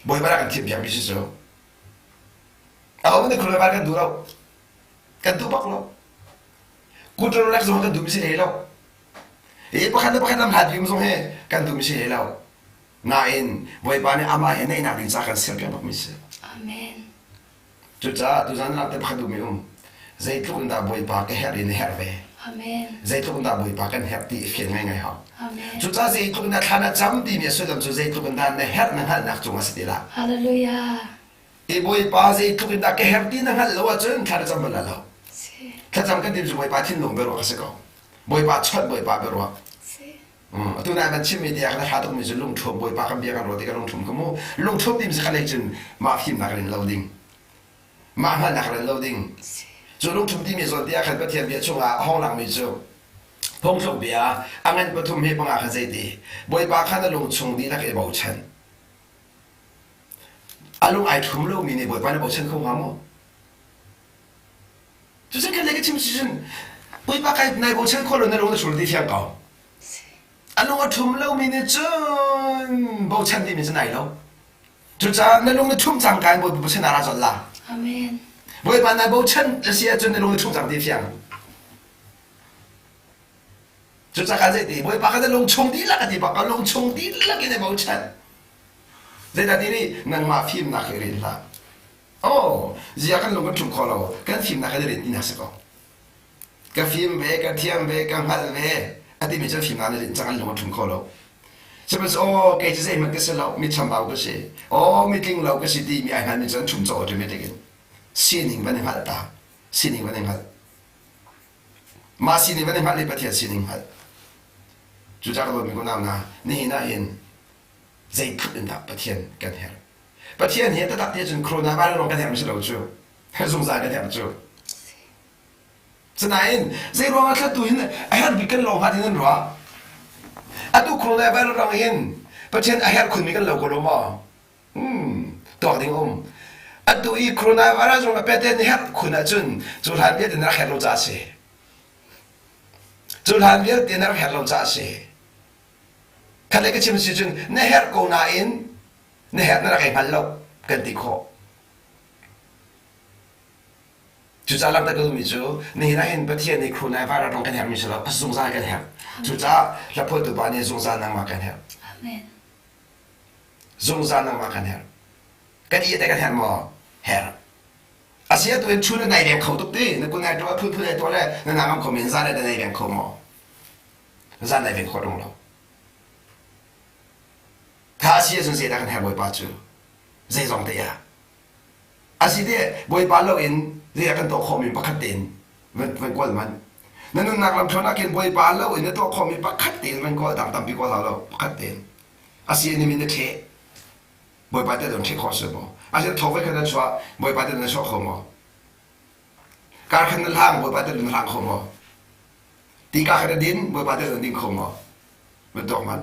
Bawipa nih a kan thimpiakmi si cu. Aho nih khulai kan duh lo. Kan duh bak lo. Kutro lek zong kan duhmi si hlei lo. Hi pakhat le pakhat lam hlat bik zong hi kan duhmi si hlei lo. Nain Bawipa nih amah he naihnak ding ca kan serpiak bakmi si. Amen. Cucaah tuzan ah te pakhat duhmi um. Zeitluk in dah Bawipa ka herh i na herh ve. Amen. Zeitluk in dah Bawipa kan herh ti i fian ngaingai hau. Amen. Cucaah zeitluk in dah thla na cam timi a sullam cu zeitluk in dah na herh na hngalhnak cung a si ti la. Hallelujah. I Bawipa zeitluk in dah ka herh ti na hngalh lo ahcun thla na cam bal lo. Thlacam kan tim cu Bawipa thinlung biaruah a si ko. Bawipa chawnh Bawipa biaruah. Atu nai man chimmi tiah kan hla tukmi cu lungṭhum Bawipa kan bia kan ruah tikah lungṭhum ka mu. Lungṭhum timi cu khalei cun mah fimnak rin lo ding. Mah hngalhnak rin lo ding. Cu lungṭhum timi zawn tiah khan Pathian bia chungah a hong langmi cu phungthluk bia a ngan pathum he panga khan zeiti Bawipa kha na lungchung dihlak i bochan. A lung ai ṭhum lomi nih Bawipa na bochan kho hnga maw? Cucu kan lei ka chim si cun Bawipa kai nai bochan khawh lo na lung na ṭhum ti fiang ko. A lung a ṭhum lomi nih cun bochan timi cu nai lo. Cucaah na lung na ṭhum cang ka in Bawipa bochan ah ra colh la. Amen. Bawipa nai bochan a si ahcun na lung na ṭhum cang ti fiang. Cucaah kan zei ti Bawipa ka na lung chung dihlak a ti bak ka lung chung dihlak in na bochan. Zeidah ti nih nangmah fimnak hi rin hlah. Oh, zia kan lung kan ṭhum kho lo. Kan fimnak kan i rinh tinak si ko. Ka fim ve, ka thiam ve, ka hngalh ve, a timi cu fimnak na rinh cang an lung a ṭhum kho lo. Sihmanhsehlaw aw kei cu zeihmanh ka si lo, mi chambau ka si. Aw mitling lo ka si timi ai hngalmi cu an ṭhum cawh automatic in. Sining van i hngalh ta. Sining van i hngalh. Mah sining van i hngalh i Pathian sining hngalh. Cucaah ka dawtmi unau hna, nihin ah hin zeitluk in dah Pathian kan herh. Pathian hi taktak ti ahcun coronavirus lawng kan herh si lo cu. Zungzal kan herh cu. Sinain zeiruang ah thlatu hin a herh bik kan lo hnga tin an ruah. Atu coronavirus rang hin Pathian a herh khunmi kan lo ko lo maw? Hmm, tuak ding um. Atu i coronavirus rong a pete ni herh khun ahcun cu hlan vialte na rak herh lo ca a si. Cu hlan vialte na rak herh lo ca a si. Khat le ka chim si cun na herh ko nain na herh na rak ei hngal lo kan ti khawh. Cucaah langhter ka duhmi cu nihin ah hin Pathian nih coronavirus rong kan herhmi si lo, a zungzal kan herh. Cucaah hlaphuahtu pa nih zungzal nangmah kan herh. Amen. Zungzal nangmah kan herh. Kan i te kan herh maw? Herh. Asi atu in chun na nai veng kho tuk ti. Na kun nai tuah phunphun ai tuah le na nangam kho men zan na nai veng kho maw? Zan nai veng kho dong lo. Tha asi ahcun zeidah kan herh Bawipa cu? Zeizong te ah. Asi te Bawipa lo in zeidah kan tuah khawhmi pakhat tein van van kawl man. Na nunnak lamthluan ah khin Bawipa lo in na tuah khawhmi pakhat tein van kawl dang tampi kawl hau lo pakhat tein. Asi ni min na ṭheh. Bawipa te don ṭheh khawh si maw? Asi thawk voi khat na chuah Bawipa te na chuah kho maw? Kar khat na hlang Bawipa te na hlang kho maw? Ti ka khat na din Bawipa te na ding kho maw? Van tuak man.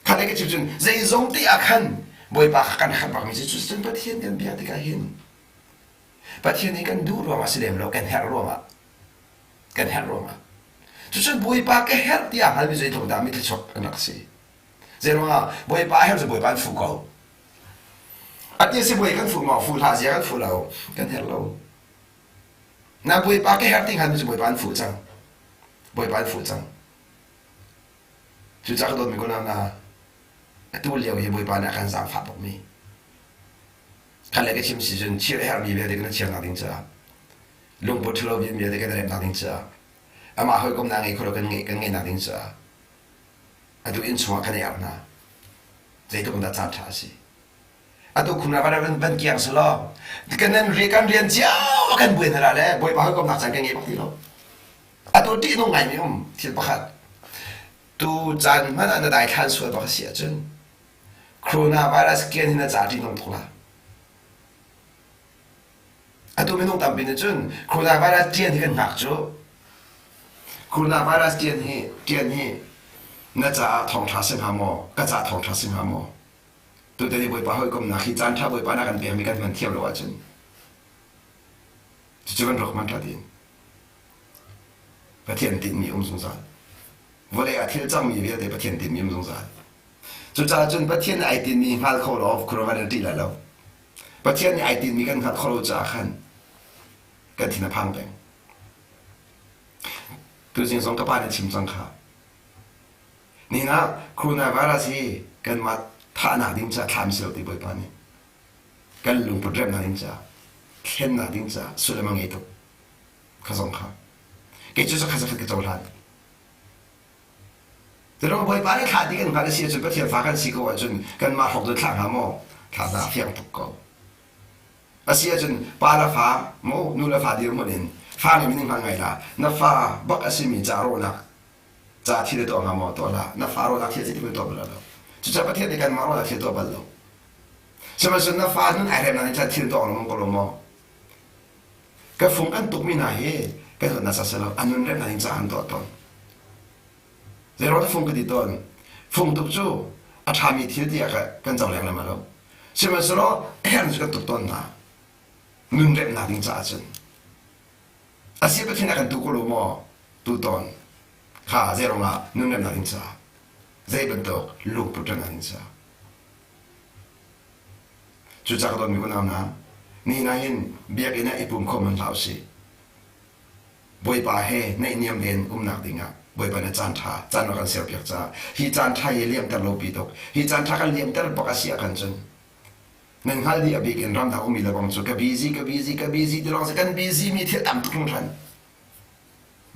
Khat le ka chim cun zeizong te ah khan Bawipa kha kan herh bakmi cu cun Pathian kan biak tikah hin Pathian hi kan duh ruangah si lem lo kan herh ruangah kan herh ruangah cucun Bawipa ka herh tiah hngalmi zeitluk dah mi thluachuak an rak si zeiruangah Bawipa a herh cu Bawipa an fuh ko a ti si bawi kan fuh maw fuh hlah zia kan fuh lo kan herh lo na Bawipa ka herh ti hngalmi cu Bawipa an fuh cang Bawipa an fuh cang Cucaah ka dawtmi unau hna, atu lio hi Bawipa nih a kan zaangfah tukmi. Khat le ka chim si cun chir a herhmi vialte kan chirnak ding caah, lungput ṭhalo vialte kan remnak ding caah, amah hawikomnak ngei kho lo kan ngeih kan ngeihnak ding caah, atu inn chungah kan i erh hna. Zeitluk in dah caan ṭha a si. Atu khumnak ah van van kiang selaw kan nan rian kan rian cio a kan buai hna le Bawipa hawikomnak caan kan ngei bak ti lo. Atu ṭihnung ngaimi um thil pakhat. Tu caan hmanh ah na daithlan sual bak a si ahcun coronavirus kian hi na ca ṭihnung tuk la. Atu minung tampi nih cun coronavirus ṭian hi kan hngak cu. Coronavirus ṭian hi ṭian hi na caah thawngṭha si hnga maw? Ka caah thawngṭha si hnga maw? Tutan i Bawipa hawikomnak hi caan ṭha Bawipa na kan pekmi kan hman thiam lo ahcun cucu kan rawk hman ṭha tiin Pathian tinhmi um zungzal. Vawlei ah thil cangmi vialte Pathian tinhmi um zungzal. Cucaah cun Pathian nih ai tinhmi hngal kho lo khuaruahhar in ṭih lai lo. Pathian nih ai tinhmi kan hngalh khawh lo caah khan kan thin a phang peng. Tuzing zong ka pa nih chim cang kha. Nihin ah coronavirus hi kanmah thahnak ding caah thlah mi si lo ti Bawipa nih kan lungput remnak ding caah thlennak ding caah sullam a ngei tuk. Kha zong kha. Kei cu zakhat zakhat ka cohlan. Cu Bawipa nih thlah ti kan hngalh a si ahcun Pathian fa kan si ko ahcun kanmah hrok cu thlah hnga maw? Thlah hna fiang tuk ko. A si ahcun pa le fa maw nu le fa dirhmun in fa nih min hngal ngai la na fa bak a simi ca rawhnak ca thil a tuah hnga maw tuah hlah na fa rawhnak thil zeitin tuah bal lo cucaah Pathian nih kanmah rawhnak thil tuah bal lo sihmanhsehlaw na fa nun ai remnak nih thil tuah lengmang ko lo maw Ka fung an tukmi hna hi kan huat hna seh a nun remnak ding caah an tuah tawn. Zeiruang dah fung ka ti tawn? Fung tuk cu a ṭhami thil tiah kan co leng lengmang lo. Sihmanhsehlaw a herh cu kan tuk tawn hna. Nun remnak ding caah cun. A si Pathian a kan tu ko lo maw? Tu tawn. Kha zeiruang ah nun remnak ding caah. Zei bantuk lungput remnak ding caah. Cucaah ka dawtmi unau hna, nihin ah hin biakinn ah i pum kho hmanh hlah usih. Bawipa he naihniam tein umnak dingah Bawipa nih caan ṭha caan a kan serpiak caah hi caan ṭha hi liamter lo pi tuk. Hi caan ṭha kan liamter bak a si ah khan cun nan hngalh dih a bik in ramdang ummi le bang cu ka busy ka busy ka busy ti lawng si kan busy mi thil tam tuk hringhran.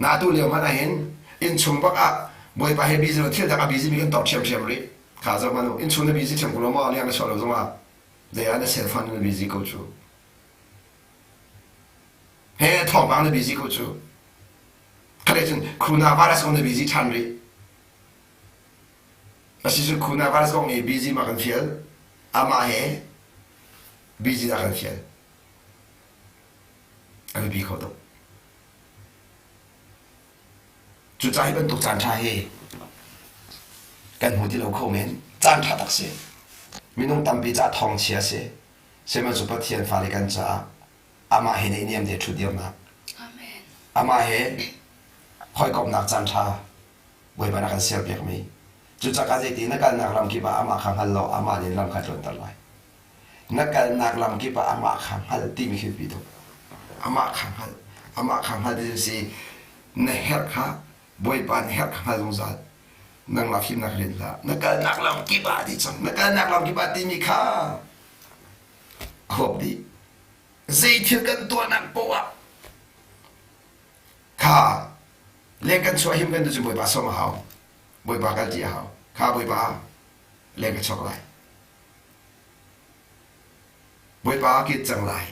Na tu lio hmanh ah hin innchung bak ah Bawipa he busy lo thil dang a busy mi kan tor ṭhiamṭhiam rih. Kha zoh hmanh u, innchung na busy ṭhiam ko lo maw liang na chuah lo zongah zei ah na cell phone na busy ko cu. He thawngpang na busy ko cu. Khaleh cun coronavirus kong na busy ṭhan rih. Asi cu coronavirus kong i busy ma kan fial. Amah he busy dah kan fial. A biapi kho tuk. Cucaah hi bantuk caan ṭha hi kan hmu ti lo kho men. Caan ṭha tak si. Minung tampi caah thawngchia si. Sihmanhsehlaw Pathian fale kan caah amah he naihniam te ṭhutdirnak. Amah he hawikomhnak caan ṭha Bawipa na kan serpiakmi. Cucaah zeiti na kalnak lam kip ah amah kha hngal law amah nih lam kha tluanter lai. Na kalnak lam kip ah amah kha hngal timi khi biapi tuk. Amah kha hngal. Amah kha hngal ti si na herh kha Bawipa na herh kha hngal zungzal. Nangmah fimnak rian hlah. Na kalnak lam kip ah ti cang. Na kalnak lam kip ah timi kha a huap dih. Zei thil kan tuahnak poah ah kha leng kan chuah him kan tu cu Bawipa sawm a hau. Bawipa kal ti a hau. Kha Bawipa leng ka chuak lai. Bawipa kit cang lai.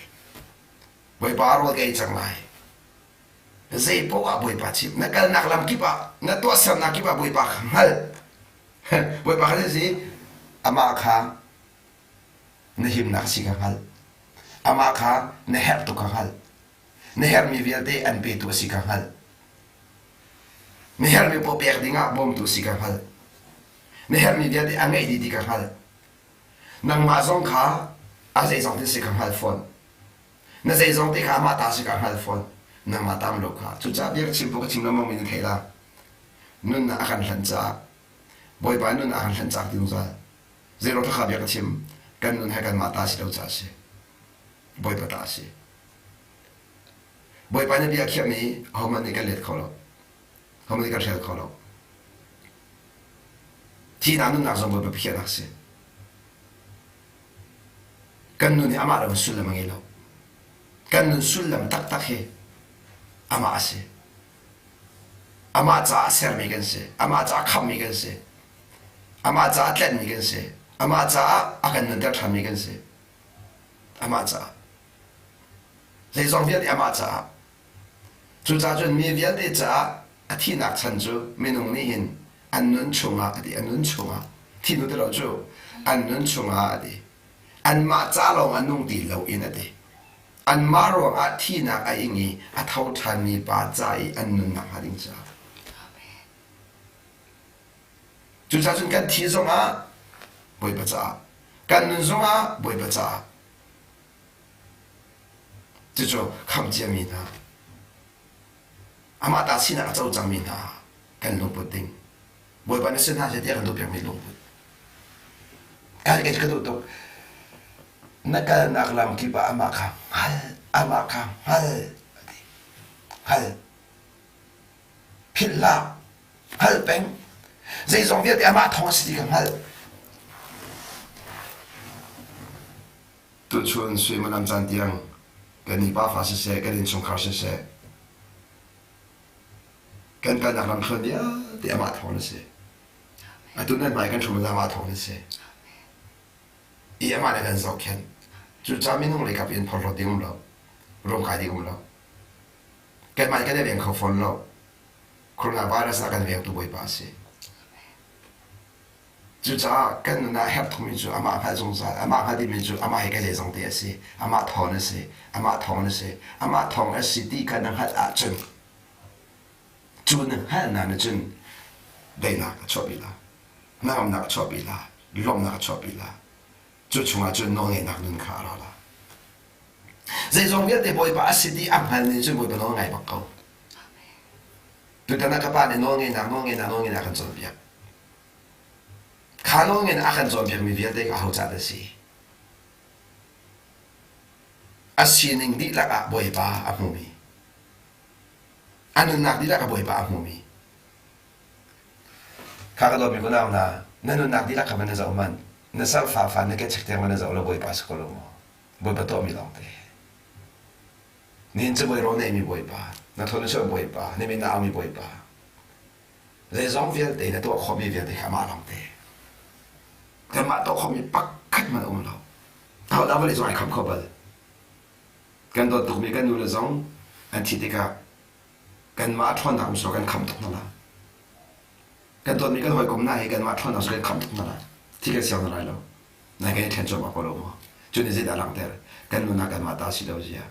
Bawipa rawl ka ei cang lai. Zei poah ah Bawipa chim. Na kalnak lam kip ah, na tuahsernak kip ah Bawipa kha hngal. Bawipa kha si amah kha na himnak si kha hngal. Amah kha na herh tuk kha hngal. Na herhmi vialte an petu a si kha hngal. Na herhmi paoh pek dingah bawmtu a si kha hngal. Na herhmi vialte a ngeih dih ti kha hngal. Nangmah zong kha a zeizong te si kha hngal fawn. Na zeizong te kha amah ta si kha hngal fawn. Nangmah tam lo kha. Cucaah bia ka chim pawh ka chim lengmang mi na thei la. Nunnak a kan hlanh caah Bawipa nunnak a kan hlanh caah ti zungzal. Zeiro thakha bia ka chim kan nun he kanmah ta si lo caah a si. Bawipa ta a si. Bawipa nih bia a khiahmi ahohmanh nih kan let kho lo. Ahohmanh nih kan hrial kho lo. Thihnak nunnak zong Bawipa biakhiahnak a si. Kan nun hi amah lo sullam a ngei lo. Kan nun sullam taktak hi amah a si. Amah caah sermi kan si. Amah caah khamhmi kan si. Amah caah tlenhmi kan si. Amah caah a kan nunter ṭhanmi kan si. Amah caah. Zeizong vialte amah caah. Cucaah cun mi vialte caah a thihnak chan cu minung nih hin an nun chungah a ti, an nun chungah thi hnu ti lo cu an nun chungah a ti. Anmah ca lawng a nung ti loin a ti. Anmah ruangah thihnak a ing i a tho ṭhanmi pa ca i an nunnak hnga ding caah. Cucaah cun kan thi zongah Bawipa caah, kan nun zongah Bawipa caah Cucu khamh ciami hna, amah ta sinak a co cangmi hna kan lungput ding. Bawipa na si hna seh tiah kan duhpiakmi lungput. Kai kei ka duh tuk. Na kalnak lam kip ah amah kha hngal, amah kha hngal, a ti. Hngal. Philh hlah. Hngal peng. Zeizong vialte amah thawng a si ti kha hngal. Tuchun suimilam caan tiang kan i pafa siseh, kan innchungkhar siseh, kan kalnak lamthluan vialte amah thawng a si. Atu nan hmai kan ṭhum amah thawng a si. I amah nih kan zohkhenh. Cucaah minung lei kap in phorhlawt ding um lo, ruamkai ding um lo. Kanmah nih kan i veng kho fawn lo. Coronavirus ah kan vengtu Bawipa a si. Cucaah kan nun ah herh thumi cu amah hngalh zungzal, amah hngalh dingmi cu amah hi ka zeizong te a si, amah thawn a si, amah thawng a si, amah thawng a si ti kha na hngalh ahcun cu na hngalhnak nih cun daihnak a chuahpi la, hnangamnak a chuahpi la, lawmhnak a chuahpi la. Cu chungah cun nawlngeihnak nun kha a ra la. Zeizong vialte Bawipa a si ti a hngal nih cun Bawipa nawl ngai bak ko. Tutan ah ka pa nih nawlngeihnak, nawlngeihnak, nawlngeihnak kan cawnpiak. Kha lawngin a kan cawnpiakmi vialte kha aho ca dah a si? A sining dihlak ah Bawipa a hmumi. A nunnak dihlak ah Bawipa a hmumi. Kha ka dawtmi kunau hna, na nunnak dihlak kha van na zoh hmanh. Na salfa fa na kechek tiang van na zoh lo Bawipa si ko lo maw? Bawipa tuahmi lawngte. Nihin cu Bawi rawl na eimi Bawipa, na thaw na chuah Bawipa, na min na aumi Bawipa. Zeizong vialte na tuah khawhmi vialte kha amah lawngte. Kanmah tuah khawhmi pakhat hmanh a um lo. Ahodah vawlei cung ai khamh kho bal? Kan dawt tukmi kan nule zong. An thih tikah kanmah ṭhawnnak um sawh kan kham tuk hna lai. Kan dawtmi kan hawikom hna hi kanmah ṭhawnnak cu kan kham tuk hna lai. Thi kan siang hna lai lo. Nai kan i ṭhen cuahmah ko lo maw? Cu nih zeidah a langhter? Kan nunnak kanmah ta si lo zia.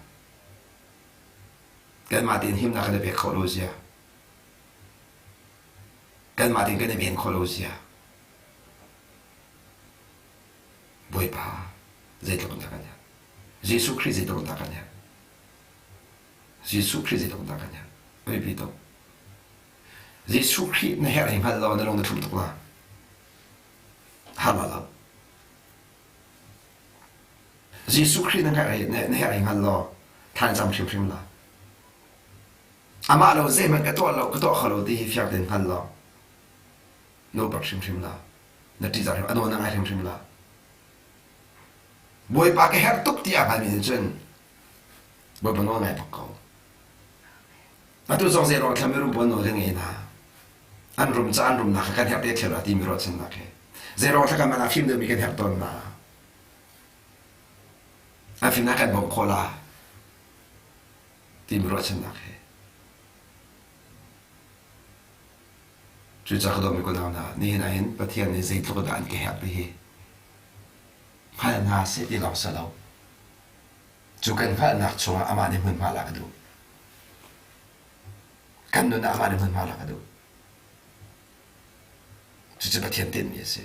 Kanmah tein himnak kan i pek khawh lo zia. Kanmah tein kan i ven khawh lo zia. Bawipa zeitluk in dah kan herh? Jesuh Khrih zeitluk in dah kan herh? Jesuh Khrih zeitluk in dah kan herh? A biapi tuk. Jesuh Khrih na herh hi hngal law na lung na thlum tuk la. Har la lo. Jesuh Khrih na herh hi na herh hi hngal law thlan cam hrimhrim la. Amah lo zeihmanh ka tuah lo ka tuah kho lo ti hi fiang tein hngal law no bak hrimhrim la. Na ṭihzah hrim a nawl na ngai hrimhrim la. Bawipa ka herh tuk ti a hngalmi nih cun Bawipa nawl ngai bak ko. Atu zong zeiruang thla mirum pawl nawl kan ngei hna. An rum ca an rumnak kha kan herh te theu timi ruahchannak he. Zeiruang thla kan man ah fim deuhmi kan herh tawn hna. An fimnak kan bawmh khawh la timi ruahchannak he. Cucaah ka dawtmi kunau hna, nihin ah hin Pathian nih zeitluk dah an ka herh ti hi hngal hna seh ti lawng si lo. Cu kan hngalhnak chungah amah nih hmunhma lak a duh. Kan nun ah amah nih hmunhma lak a duh. Cucu Pathian tinhmi a si.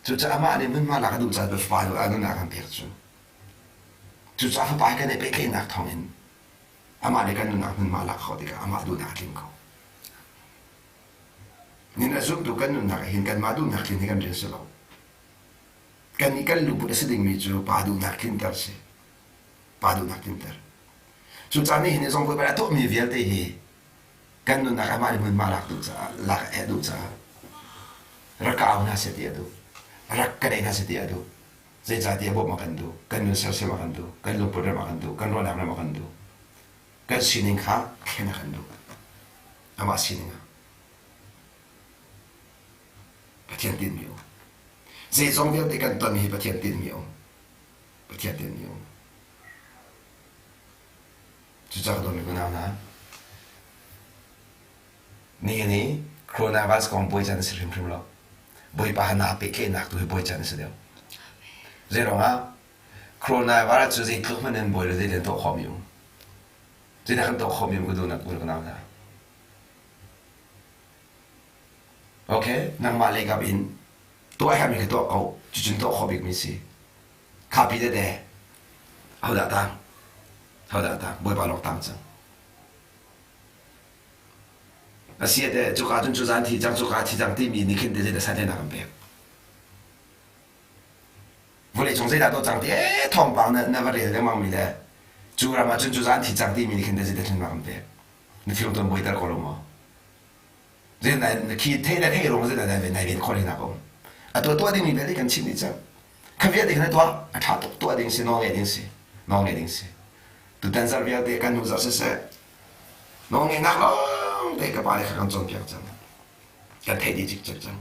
Cucaah amah nih hmunhma lak a duh caah fapa nu ah nunnak an pek cu. Cucaah fapa he kan i pehtlaihnak thawngin amah nih kan nunnak hmunhma lak khawh tikah amah duhnak a tling kho. Nin a zumtu kan nunnak ah hin kanmah duhnak tlin hi kan rian si lo. Kannih kan luput a si dingmi cu pa duhnak tlinter si. Pa duhnak tlinter. Cucaah nihin ni zong Bawipa nih a tuahmi vialte hi kan nunnak ah mah nih hmunhma lak duh caah lak a duh caah rak ka au hna seh ti a duh. Rak ka dei hna seh ti a duh. Zeicahtiah bawmh a kan duh, kan nun sersiam a kan duh, kan lungput rem a kan duh, kan ruahnak rem a kan duh. Kan sining kha thlen a kan duh. Amah sining ah. Pathian tinhmi um. Zeizong vialte kan ton hi Pathian tinhmi um. Pathian tinhmi um. Cucaah ka dawtmi unau hna, nihin i coronavirus kong buai caan a si hrimhrim lo. Bawipa he naa pehtlaihnak tu hi buai caan a si deuh. Zeiruangah coronavirus cu zeitluk hmanh in buai le zeitin tuah khawhmi um. Zeidah kan tuah khawhmi um ka duhnak u le ka nau hna. Okay, nangmah lei kap in tuah herhmi kha tuah ko. Cucun tuah khawh bikmi si. Khapi tete hodah tang? Hodah tang? Bawipa lawng tang cang. Asi te cuka cun cu zan thi cang cuka thi cang timi nih khin te zeidah sanhlenak an pek. Vawlei cung zeidah tuah cang ti ee thawngpang na na va rel lengmang mi le cu ram ah cun cu zan thi cang timi nih khin te zeidah thlennak an pek. Na thilung tuan buaiter ko lo maw? Zeidah khi thei le thei ruang zeidah nai nai ven khawh nak um. A tuah tuah dingmi vialte kan chim dih cang. Kha vialte khan tuah a ṭha tuk tuah ding si nawl ngeih ding si nawl ngeih ding si. Tutan zarh vialte kan hnu zarh siseh nawl ngeihnak lawng te ka pa le kha kan cawnpiak cang. Kan theih dih cikcek cang.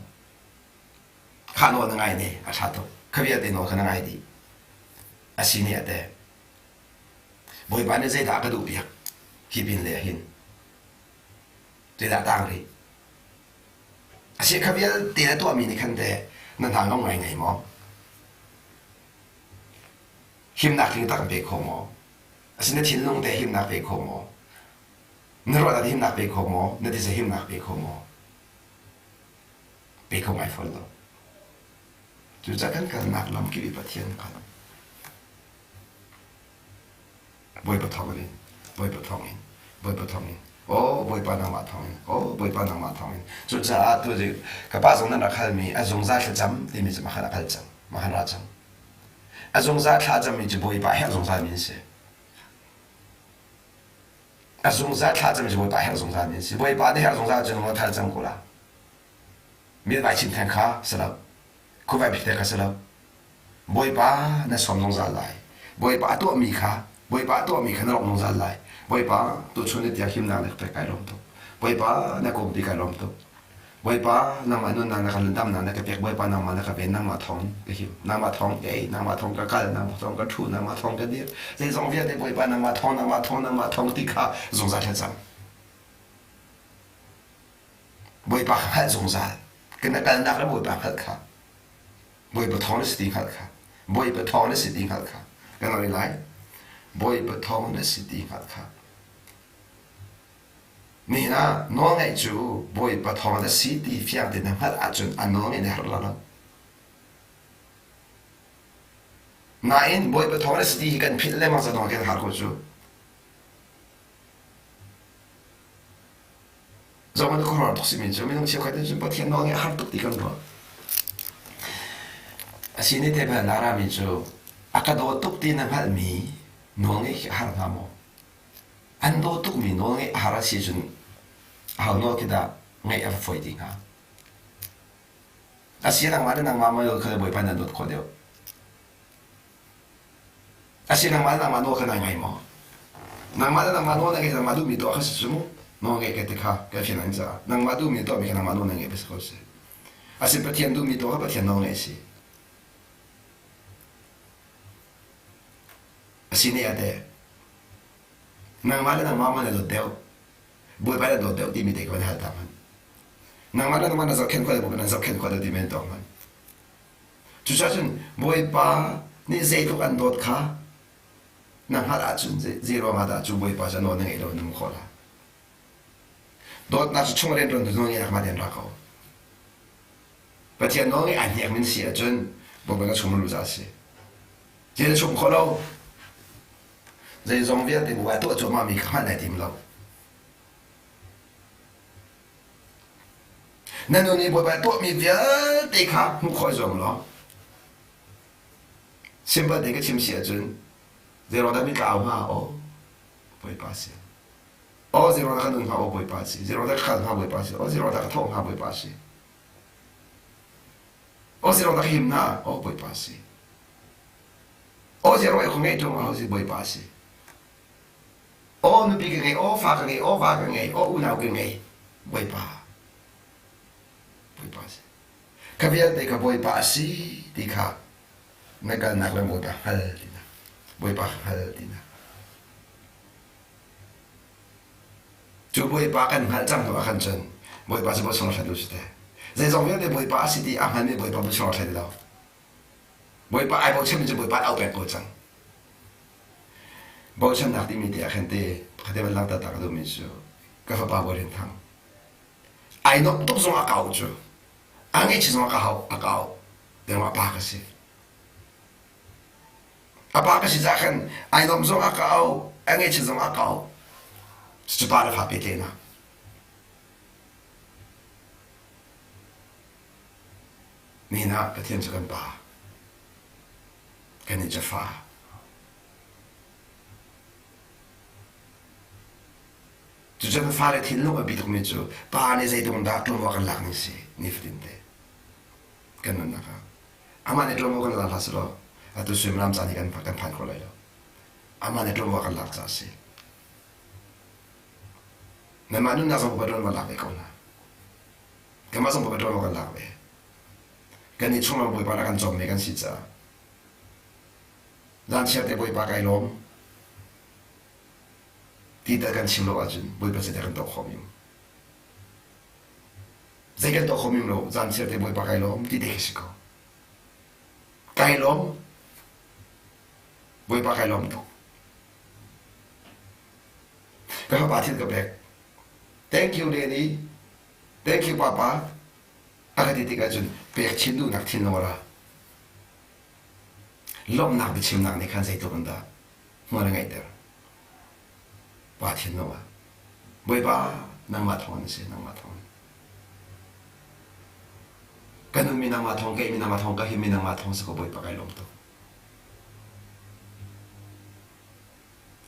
Kha nawl na ngai ne a ṭha tuk. Kha vialte nawl kha na ngai dih. A si nih a te. Bawipa nih zeidah a ka duhpiak hi pin le hin. Zeidah tang rih? A si kha vialte na tuahmi nih khan teh na hna ngam ngaingai maw? Himnak tling tak pe kho maw? A si na thinlung te himnak pe kho maw? Na ruahnak himnak pe kho maw? Na tisa himnak pe kho maw? Pe kho ngai fawn lo. Cucaah kan kalnak lam kip i Pathian kha Bawipa thawngin, Bawipa thawngin, Bawipa thawngin. Aw Bawipa nangmah thawngin, aw Bawipa nangmah thawngin. Cucaah tu ka pa zong nan rak halmi a zungzal thlacam timi cu mahan a kal cang, mahan ra cang. A zungzal thlacammi cu Bawipa herh zungzalmi an si. A zungzal thlacammi cu Bawipa herh zungzalmi an si. Bawipa na herh zungzal cu nang thal cang ko la. Mi vai chin theng kha si lo. Khuvai bik te kha si lo. Bawipa na sawm zungzal lai. Bawipa a tuahmi kha Bawipa a tuahmi kha na lawmh zungzal lai. Bawipa tuchun ni tiang himnak na ka pek kai lawm tuk. Bawipa na kawmpi kai lawm tuk. Bawipa, nangmah nunnak na ka damnak na ka pek, Bawipa nangmah na ka ven, nangmah thawng ka him, nangmah thawng ka ei, nangmah thawng ka kal, nangmah thawng ka ṭhu, nangmah thawng ka dir. Zeizong vialte Bawipa nangmah thawng, nangmah thawng, nangmah thawng ti kha zungzal thlacam. Bawipa kha hngalh zungzal. Kan na kalnak le Bawipa hngalh kha. Bawipa thawng na si ti hngalh kha. Bawipa thawng na si ti hngalh kha. Kan ngari lai. Bawipa thawng na si ti hngalh kha. Nihin ah nawlngaih cu Bawipa thawng a si ti fiang tein na hngalh ahcun a nawlngaih na herh lo. Nain Bawipa thawng a si ti hi kan philh lengmang ca kan har ko cu. Zohhmanh khuaruahhar tuk simi cu minung cheukhat nih cun Pathian nawlngaih a har tuk ti kan ruah. A si ni te bal na rami cu a ka daw tuk ti na hngalhmi nawlngaih khi a har hnga maw? An daw tukmi nawlngaih a har a si cun aho nawl khi dah ngaih a va fawi ti hnga? A si nangmah le nangmah maw kha Bawipa nan dawt khawh deuh? A si nangmah le nangmah nawl kha nai ngai maw? Nangmah le nangmah nawl na ngeih nangmah duhmi tuah kha si cu mu. Nawl ngeih ka ti kha ka fian an caah nangmah duhmi tuahmi kha nangmah nawl na ngeih bia si ko si. A si Pathian duhmi tuah kha Pathian nawl ngeih a si. A si ne ah teh nangmah le nangmah maw na dawt deuh? Bawipa na dawt deuh timi te ka van hal ta hmanh. Nangmah le nangmah na zohkhenh khawh deuh, na zohkhenh khawh deuh timi an tuak hmanh. Cucaah cun Bawipa nih zeitluk an dawt kha na hngalh ahcun zei ruangah dah cu Bawipa cu nawl na ngeih lo na hmu khawh lai. Dawtnak cu chung rianṭuan tu nawl ngeih mah tein ra ko. Pathian nawl ngeih aa hniak min si ahcun Bawipa na chung lu za si. Zei na chum khawh lo. Zeizong vialte bu ah tuah cuahmah mi kha hngalh nai tim lo. Na nu nih Bawipa tuahmi vialte kha hmuh khawh i zuam law simple te ka chim si ahcun zeiruang dah mi ka au hnga aw Bawipa si aw zeiruang dah ka nun hnga aw Bawipa si zeiruang dah ka kal hnga Bawipa si aw zeiruang dah ka thawh hnga Bawipa si aw zeiruang dah ka him hnga aw Bawipa si aw zeiruang ka ngeih ṭung aw si Bawipa si Aw nupi ka ngei, aw fa ka ngei, aw va ka ngei, aw unau ka ngei. Bawipa. Bawipa si. Ka vialte ka Bawipa a si ti kha na kalnak le Bawipa hngal tina. Bawipa hngal tina. Cu Bawipa kan hngalh cang hnu ah khan cun Bawipa cu bawchung a hlat si te. Zeizong vialte Bawipa a si ti a hngalmi Bawipa bawchung a hlat lo. Bawipa ai bochanmi cu Bawipa au pek ko cang. Bochannak timi te ah khan te pakhat van langhter ta ka duhmi cu ka fapa Bawi Lian Thang ai nuamh tuk zong a kau cu a ngaihchih zong a ka hau a kau dengmah pa ka si a pa ka si cah khan ai nuamh zong a kau a ngaihchih zong a kau cu pa le fa pehtlaihnak Nihin ah Pathian cu kan Pa kan i cafa. Cucun fale thinlung a bi tukmi cu pa nih zeitung dah ṭuanvo kan lak ning si nifatin te kan nunnak ah. Amah nih ṭuanvo kan lak hlah selaw atu suimilam caan hi kan kan phan kho lai lo. Amah nih ṭuanvo kan lak caah a si. Nanmah nunnak zong pa ṭuanvo lak ve ko hna. Kanmah zong pa ṭuanvo kan lak ve. Kannih chunglam Bawipa nih a kan cawmmi kan si caah zanchiar te Bawipa kai lawm ti tal kan chim lo ahcun Bawipa zeidah kan tuah khawh mi zei kan tuah khawh mi lo zanchiar te Bawipa kai lawm ti te khi si ko kai lawm Bawipa kai lawm tuk ka fapa thil ka pek thank you daddy thank you papa A ka ti tikah cun pek chin duhnak thinlung a ra. Lawmhnak biachimnak nih khan zeitluk in dah hmual a ngeihter. Pa thinlung ah Bawipa nangmah thawng na si nangmah thawng. Ka nunmi nangmah thawng, ka imi nangmah thawng, ka himmi nangmah thawng si ko Bawipa kai lawm tuk.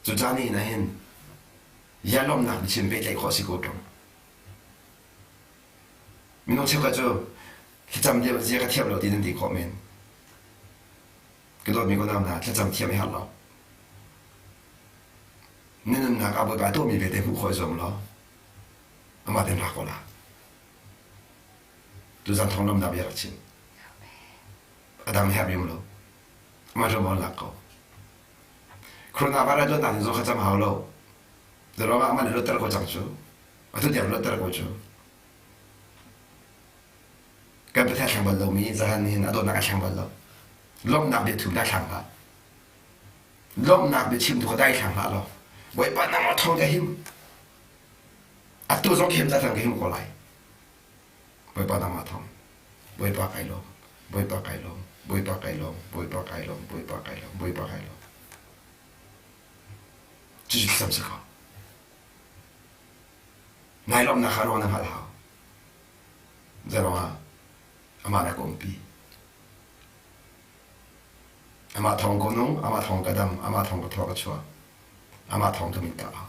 Cucaah nihin ah hin ya lawmhnak biachim pehtlaih khawh si ko ṭung. Minung cheukhat cu thlacam zia ka thiam lo ti nan ti khawh men. Ka dawtmi ka nau hna, thlacam thiam i harh lo. Na nunnak ah Bawipa tuahmi vialte hmuh khawh i zuam law amah tein ra ko la. Tuzan thong lamnak bia rak chim. A dang herh mi um lo. Amah ṭuanvo lak ko. Coronavirus luatnak ding zong kha cam hau lo. Zeruangah amah nih luatter ko cang cu. Atu tiang luatter ko cu. Kan Pathian thleng bal lomi zahan hin a dawtnak a thleng bal lo. Lawmhnak biathu dah thlang hlah. Lawmhnak biachim tu kha dai thlang hlah law. Bawipa nangmah thawng ka him. Atu zong him zatang ka him ko lai. Bawipa nangmah thawng. Bawipa kai lawm. Bawipa kai lawm. Bawipa kai lawm. Bawipa kai lawm. Bawipa kai lawm. Bawipa kai lawm. Cucu thlacam si ko. Nai lawmhnak kha ruang na hngalh hau. Zeiruangah amah na ka umpi. Amah thawng ka nung, amah thawng ka dam, amah thawng ka thaw ka chuah. Amah thawng ka min ka au.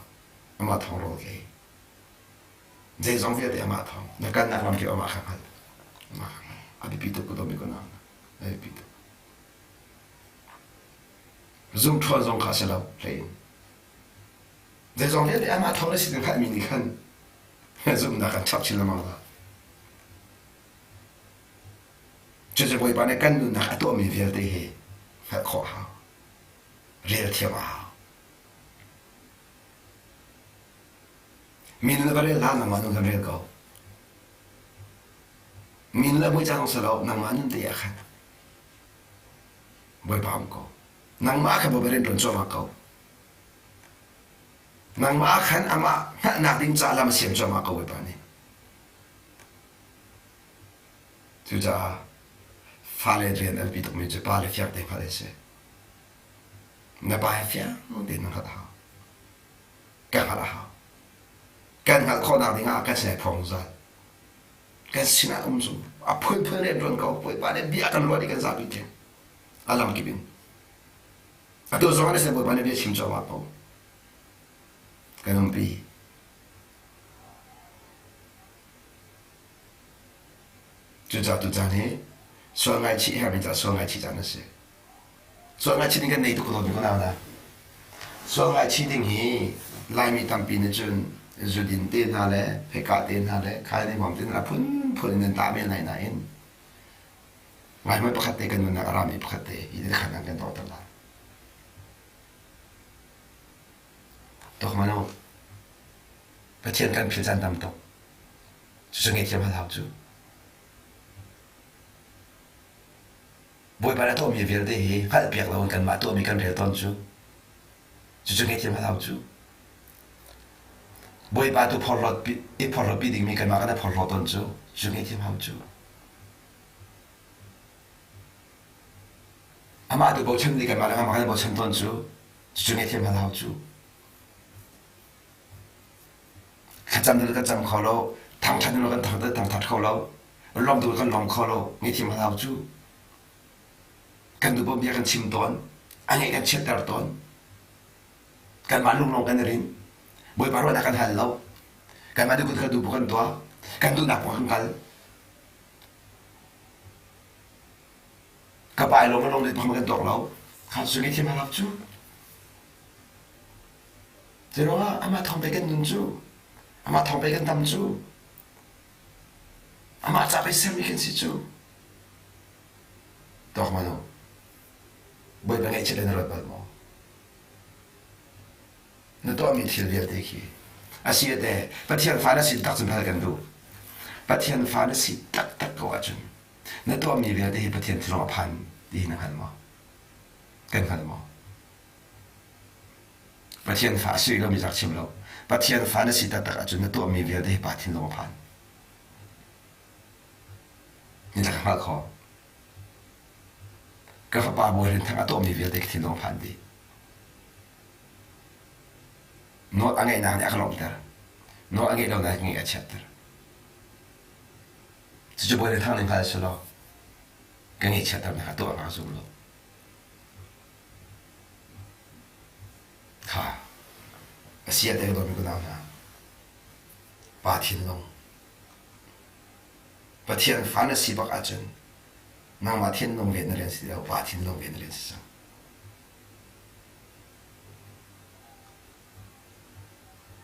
Amah thawng rawl ka ei. Zeizong vialte amah thawng. Na kalnak lam kip amah kha hngal. Amah kha hngal. A biapi tuk ko dawmi ko na. A biapi tuk. Zumh ṭhawn zong kha a si lo hlei in. Zeizong vialte amah thawng na si ding hngalhmi nih khan zumhnak kan chap chin lengmang la. Cucu Bawipa nih kan nunnak a tuahmi vialte hi hngalh khawh a hau. Rel thiam a hau. Min le va rel hlah nangmah nun kan rel ko. Min le mui cang si lo nangmah nun te ah khan Bawipa um ko. Nangmah kha Bawipa rian ṭuan cuahmah ko. Nangmah khan amah hngalhnak ding ca lam a siam cuahmah ko Bawipa nih. Cucaah fale rian an pi tukmi cu pale fiang te hngalh an si. Na pa he fiang tein na hngalh a hau. Ka hngalh a hau. Kan hngalh khawhnak ding ah kan sinah phuang zungzal. Kan sinah um zung. A phunphun rian ṭuan ko. Bawipa nih bia kan ruah i kan zapi tling. A lam kip in. Atu zong ah na sin Bawipa nih bia chim cuahmah ko. Kan umpi. Cucaah tucaan hi sual ngaichih herhmi caah sual ngaichih caan a si. Sual ngaichih ding kan nei tuk ko dawt ko na. Sual ngaichih ding hi Laimi tampi nih cun zudin te hna le phekah te hna le khaini huam te hna a phunphun in an tah men lai nain ngaihmanh pakhat te kan nunnak a rami pakhat te hi khan an kan tawhter lai. Tok mano Pathian kan philh caan tam tuk. Cucu ngaihthiam hal hau cu. Bawipa na tuahmi vialte hi hngalhpiak loin kanmah tuahmi kan rel tawn cu. Cucu ngaihthiam hal hau cu. Bawipa tu phorhlawt i phorhlawtpi dingmi kanmah kan i phorhlaw tawn cu. Cucu ngaihthiam hau cu. Amah tu bochan ding kanmah le amah kan i bochan tawn cu. Cucu ngaihthiam hal hau cu. Thlacam ding kan cam kho lo, thangṭhat ding kan thangṭhat thangṭhat kho lo, lawm ding kan lawm kho lo, ngaihthiam hal hau cu. Kan duh bia kan chim tawn, a ngeih kan chiatter tawn. Kanmah lunglawng kan i rin. Bawipa ruahnak kan hal lo. Kanmah duh kan duh kan tuah. Kan duhnak kan kal. Ka pa i lawm lawm ding kan tuak lo. Kha cu ngaihthiam hal hau cu. Zeiruangah amah thawng pei kan nun cu, amah thawng pei kan dam cu, amah ca pei sermi kan si cu. Tawk ma no? Bawipa ngaihchiat le na ruat bal maw? Na tuahmi thil vialte khi a si te Pathian fa na si tak cun hal kan duh. Pathian fa na si taktak ko ahcun na tuahmi vialte hi Pathian thilawng a phan ti hi na hngal maw? Kan hngal maw? Pathian fa a si lomi rak chim lo. Pathian fa na si taktak ahcun na tuahmi vialte hi pa thinlung a phan. Ni ka hngalh kho. Ka fapa Bawi Rin Thang a tuahmi vialte ka thinlung a phan dih. Nawl a ngeihnak nih a ka lawmhter. Nawl a ngeih lonak nih a chiatter. Cucu Bawi Rin Thang nih hngal si law ka ngeihchiatternak a tuah ka zum lo. Kha a si a deng dawmi ka nau hna. Pa thinlung. Pathian fa na si bak ahcun nangmah thinlung ven na rian si lo, pa thinlung ven na rian si cang.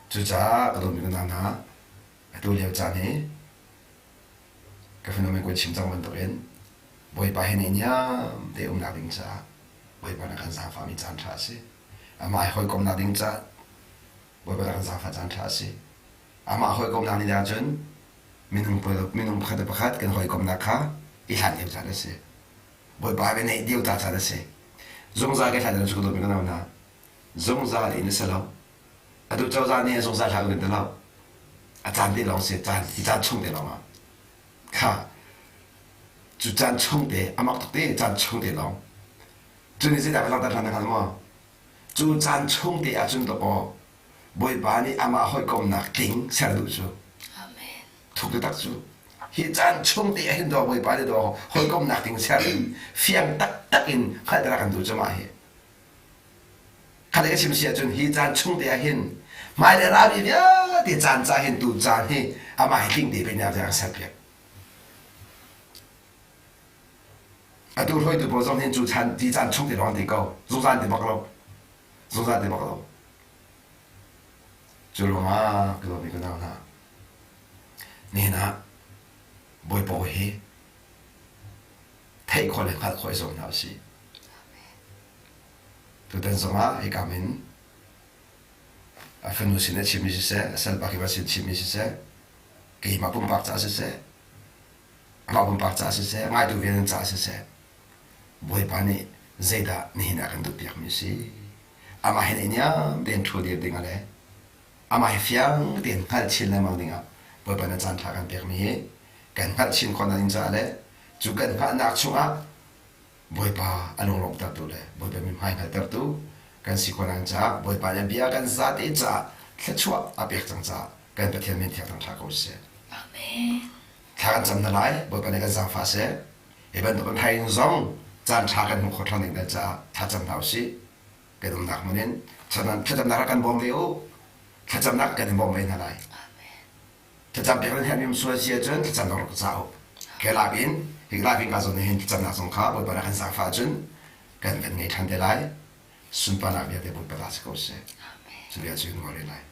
Cucaah ka dawtmi ka nau hna, atu lio caan hi Ka fanu men kun chim cang bantukin Bawipa he neihniam te umnak ding caah Bawipa na kan zaangfahmi caan ṭha a si. Amah he hawikomnak ding caah Bawipa na kan zaangfah caan ṭha a si. Amah hawikomnak nih ahcun minung minung pakhat le pakhat kan hawikomnak kha i hlan lio caan a si. Bawipa he neih deuh ta caan a si. Zungzal ka hlan cu ka dawtmi ka nau hna. Zungzal in a si lo. Atu cozah nih zungzal hlah kan ti lo. A caan te lawng si, caan hi caan chung te lawng ah. Kha cu caan chung te a mak tuk te caan chung te lawng. Cu nih zeidah ka langhter ṭhan na hngal maw? Cu caan chung te ahcun dawkaw Bawipa nih amah hawikomnak tling ser duh cu. Amen. Thuk taktak cu. Hi caan chung te ah hin daw Bawipa nih daw hawikomnak tling ser in fiang taktak in hngalhter a kan duh cu mah hi. Kha ka chim si ahcun hi caan chung te ah hin hmailei rami vialte caan ca hin tu caan hi amah hi tling te pe nih a serpiak. Atu hruaitu pawl zong hin cu chan ti caan chung te lawng ti ko zungzal ti bak lo zungzal ti bak lo cu ruangah ka dawtmi ka nau hna nihin ah Bawipa hi theih khawh le hngalh khawh i zuam hna usih. Tutan zongah hika min a fanu sin a chimmi siseh, a salpa kima sin chimmi siseh, keimah pumpak caah siseh, amah pumpak caah siseh, ngaitu vialte caah siseh, Bawipa nih zeidah nihin ah kan duhpiakmi si? Amah hin ei niam tein ṭhu dir dingah le amah hi fiang tein hngalh chin lengmang dingah Bawipa nih caan ṭha kan pekmi hi kan hngalh chin khawhnak ding caah le cu kan hngalhnak chungah Bawipa a lunglawmhtertu le Bawipa mithmai hngaltertu kan si khawh nakding caah Bawipa nih a bia kan zate caah thluachuah a pek cang caah kan Pathian min thiang thangṭha ko seh. Amen. Thla kan cam hna lai, Bawipa nih kan zaangfah seh. Hi bantuk in thai zong caan ṭha kan hmuh khawh ṭhan ding caah thlacam hna usih. Kan umnak hmun in thlacamnak rak kan bawm ve u. Thlacamnak kan in bawm ve hna lai. Thlacam pek nan herhmi um sual si ahcun thlacamnak rak ca u. Ke lak in hi lak in ka zawn hin thlacamnak zong kha Bawipa nih kan zaangfah ahcun kan kan ngei ṭhan te lai. Sunparnak vialte Bawipa ta si ko seh. Cu bia cu kan ngol rih lai.